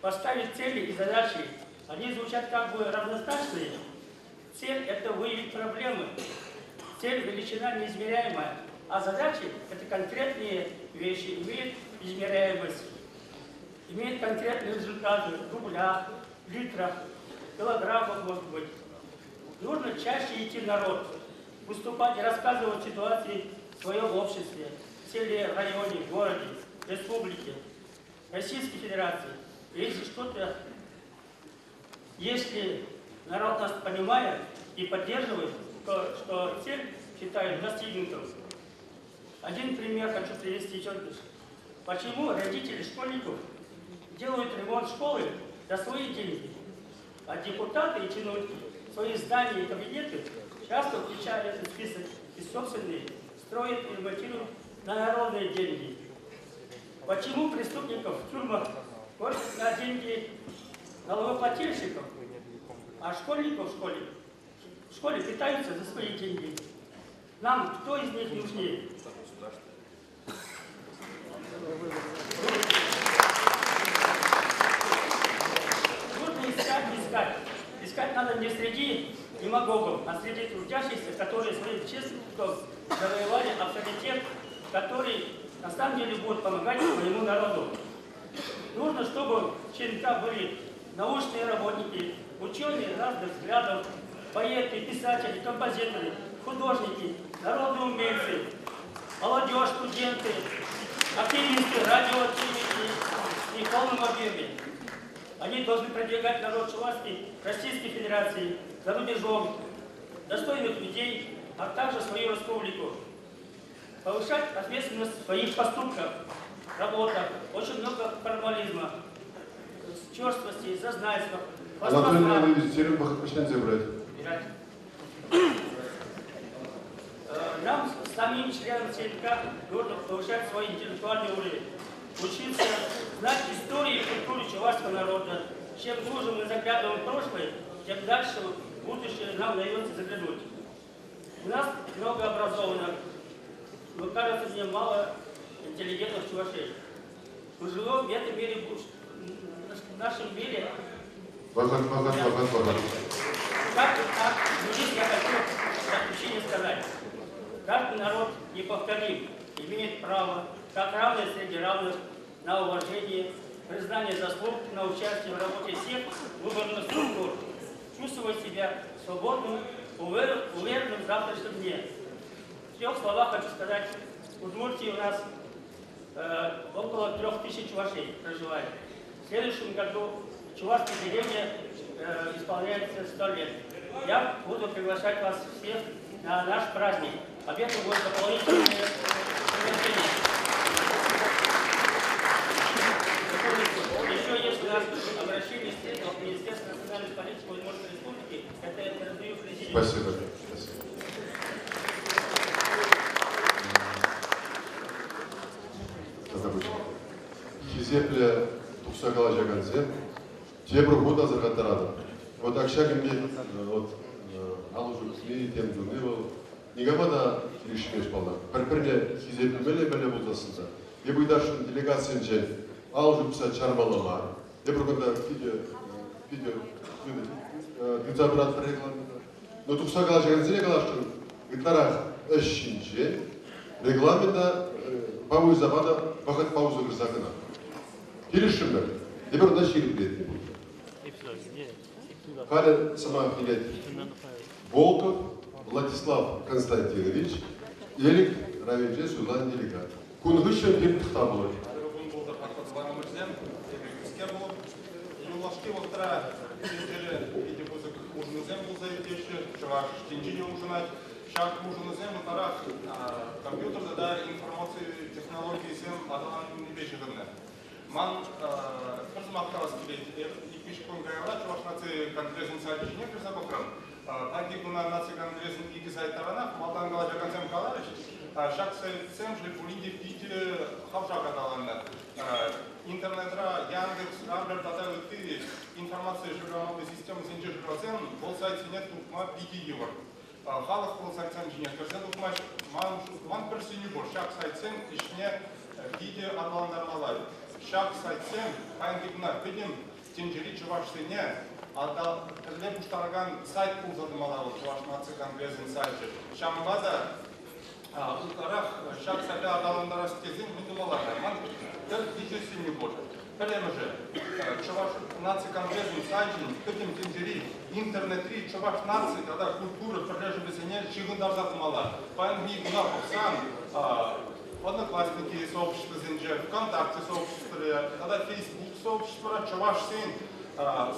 S9: Поставить цели и задачи, они звучат как бы равнозначные. Цель – это выявить проблемы. Цель – величина неизмеряемая, а задачи – это конкретные вещи, имеют измеряемость, имеют конкретные результаты в рублях, литрах, килограммах, может быть. Нужно чаще идти в народ, выступать и рассказывать ситуации в своем обществе, в селе, районе, городе, республике, Российской Федерации. Если что-то, если народ нас понимает и поддерживает, то что цель считают достигнутой. Один пример хочу привести четко. Почему родители школьников делают ремонт школы за свои деньги, а депутаты и чиновники свои здания и кабинеты часто включают этот список и собственные строят и ремонтируют на народные деньги. Почему преступников в тюрьмах кормят на деньги налогоплательщиков, а школьников в школе питаются за свои деньги? Нам кто из них нужнее? Нужно искать, искать. Искать надо не среди демагогов, а среди трудящихся, которые своим честным трудом завоевали авторитет, который на самом деле будет помогать своему народу. Нужно, чтобы в ЧНК были научные работники, ученые разных взглядов, поэты, писатели, композиторы, художники, народные умельцы, молодежь, студенты, активисты, радиоактивисты и в полном объеме. Они должны продвигать народ Чувашской, Российской Федерации, за рубежом, достойных людей, а также свою республику. Повышать ответственность в своих поступках, работах. Очень много формализма, черствости, зазнайства.
S1: Анатолий Леонидович, брать.
S9: Нам, самим членам ЧНК, нужно повышать свой интеллектуальный уровень, учиться, знать историю и культуру чувашского народа. Чем глубже мы заглядываем в прошлое, тем дальше в будущее нам удается заглянуть. У нас много образованных, но, кажется, мне мало интеллигентных чувашей. Мы живем в этом мире, в нашем мире. Как юрист я хочу в заключение сказать. Каждый народ неповторим, имеет право, как равный среди равных, на уважение, признание заслуг, на участие в работе всех выборных структур, чувствовать себя свободным, уверенным в завтрашнем дне. В трех словах хочу сказать, в Удмуртии у нас около 3000 чувашей проживает. В следующем году чувашской деревне исполняется 100 лет. Я буду приглашать вас всех на наш праздник. Об этом будет дополнительное приглашение. Еще есть у нас обращение от Министерства национальной политики Удмуртской Республики. Это я передаю президенту.
S1: Спасибо. Спасибо. Хисепле тухса калаҫакансем тепӗр хут асӑрхаттаратӑп. Вот акҫа кӗмпе вот алӑ ҫупни, тем туни вӑл никама та килӗшмест паллах. Пӗр-пӗрне хисеплемелле пӗле пулсассӑн та. Эп ыйтасшӑн делегацинчен алӑ ҫупса чармалла мар. Эпир кунта питӗ питӗ тытса пыратпӑр регламента. Но тухса калаҫакансене каласшӑн ытларах ӗҫ ҫинчен регламента пауза панӑ вӑхӑт пауза кӑрса кӑна. Килӗшрӗмӗр. Эпир ӑна ҫирӗплетнӗ пулнӑ. Халӗ сӑмах илет Волков Владислав Константинович, Элӗк районӗнче суйланӑ делегат. Кун хыҫҫӑн пирӗн тӑхтав пулать.
S10: Кун пултӑр, хаклӑ тӑванӑмӑрсем. Эпир кӗске пулӑп. Юлашки вӑхӑтра тӗнчере питӗ пысӑк улшӑнусем пулса иртеҫҫӗ. Чӑваш тӗнчи те улшӑнать. Ҫак улшӑнусем ытларах компьютер тата информаци технологийӗсем аталаннипе ҫыхӑннӑ. Ман пӗр сӑмах калас килет. Эп ик-виҫ кун каялла Чӑваш наци конгресӗн сайчӗ ҫине кӗрсе пӑхрӑм. Паянхи куна наци конгресӗн икӗ сайт таранах малтан калаҫакансем каларӗҫ. Ҫак сайтсемшӗн пурин те питӗ хавшак аталаннӑ. Интернетра Яндекс, Рамблер тата ытти информаци шырамалли системӑсенче шырасен вӑл сайтсене тупма питӗ йывӑр. Халӑх вӑл сайтсем ҫине кӗрсе тухмасть. Ман пӗр сӗнӳ пур. Ҫак сайтсен ӗҫне питӗ аталантармалла. Ҫак сайтсем паянхи куна пӗтӗм тӗнчери чӑвашсене пӗрле пуҫтаракан сайт пулса тӑмалла вӑл Чӑваш наци конгресӗн сайчӗ. Ҫавӑнпа та ытларах ҫак сайта аталантарас тесен мӗн тумалла-ха? Ман тӗп виҫӗ сӗнӳ пур. Пӗрремӗшӗ, Чӑваш наци конгресӗн сайчӗн пӗтӗм тӗнчери интернетри чӑваш наци тата культура пӗрлешӗвӗсене ҫыхӑнтарса тӑмалла. Паянхи куна пӑхсан Одноклассники сообществӑсенче, ВКонтакте сообществӑра тата Facebook сообществӑра чӑвашсен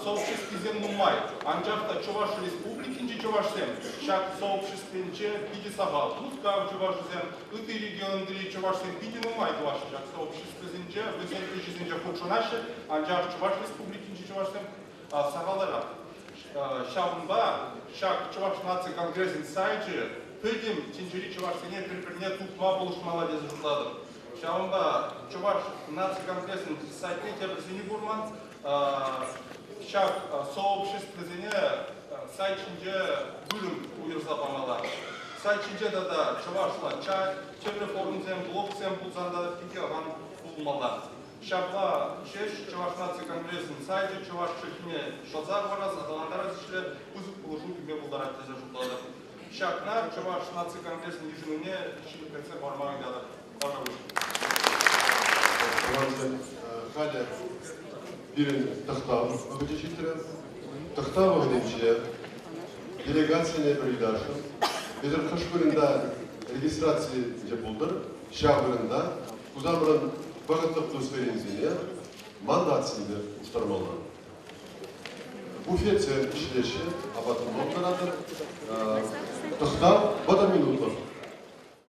S10: сообществисем нумай. Анчах та Чӑваш Республикинчи чӑвашсем ҫак сообществинче питӗ сахал. Мускав чӑвашӗсем, ытти регионти чӑвашсем питӗ нумай тӑваҫҫӗ ҫак сообществӑсенче, вӗсен ӗҫӗсенче хутшӑнаҫҫӗ, анчах Чӑваш Республикинчи чӑвашсем сахалтарах. Ҫавӑнпа ҫак Чӑваш наци конгресӗн сайчӗ пӗтӗм тӗнчери чӑвашсене пӗр-пӗрне тупма пулӑшмалла тесе шутлатӑп. Ҫавӑнпа Чӑваш наци конгресӗн сайтне тепӗр сӗнӳ пур ман. Ҫак сообществӑсене сайт ҫинче вырӑн уйӑрса памалла. Сайт ҫинче тата чӑвашла чат, тӗрлӗ форумсем, блогсем пулсан та питӗ аван пулмалла. Ҫапла ҫеҫ Чӑваш наци конгресӗн сайчӗ чӑваш чӗлхине ҫӑлса хӑварас, аталантарас ӗҫре пысӑк пулӑшу кӳме пултарать тесе шутлатӑп. Ҫакна Чӑваш наци конгресӗн йышӑнӑвне ҫирӗплетсе хӑварма ыйтатӑп. Тавтапуҫ.
S1: Тӑвансем, халӗ пирӗн тӑхтав вӑхӑчӗ ҫитрӗ. Тӑхтав вӑхӑтӗнче делегацине пӗр ыйтасшӑн. Эсир хӑш вырӑнта регистрацинче пултӑр, ҫав вырӑнта Хусанран вӑхӑтлӑх удостоверенисене мандатсемпе улӑштармалла. Буфетсем ӗҫлеҫҫӗ, апат тунма пултаратӑр. Тӑхтав 30 минутлӑх.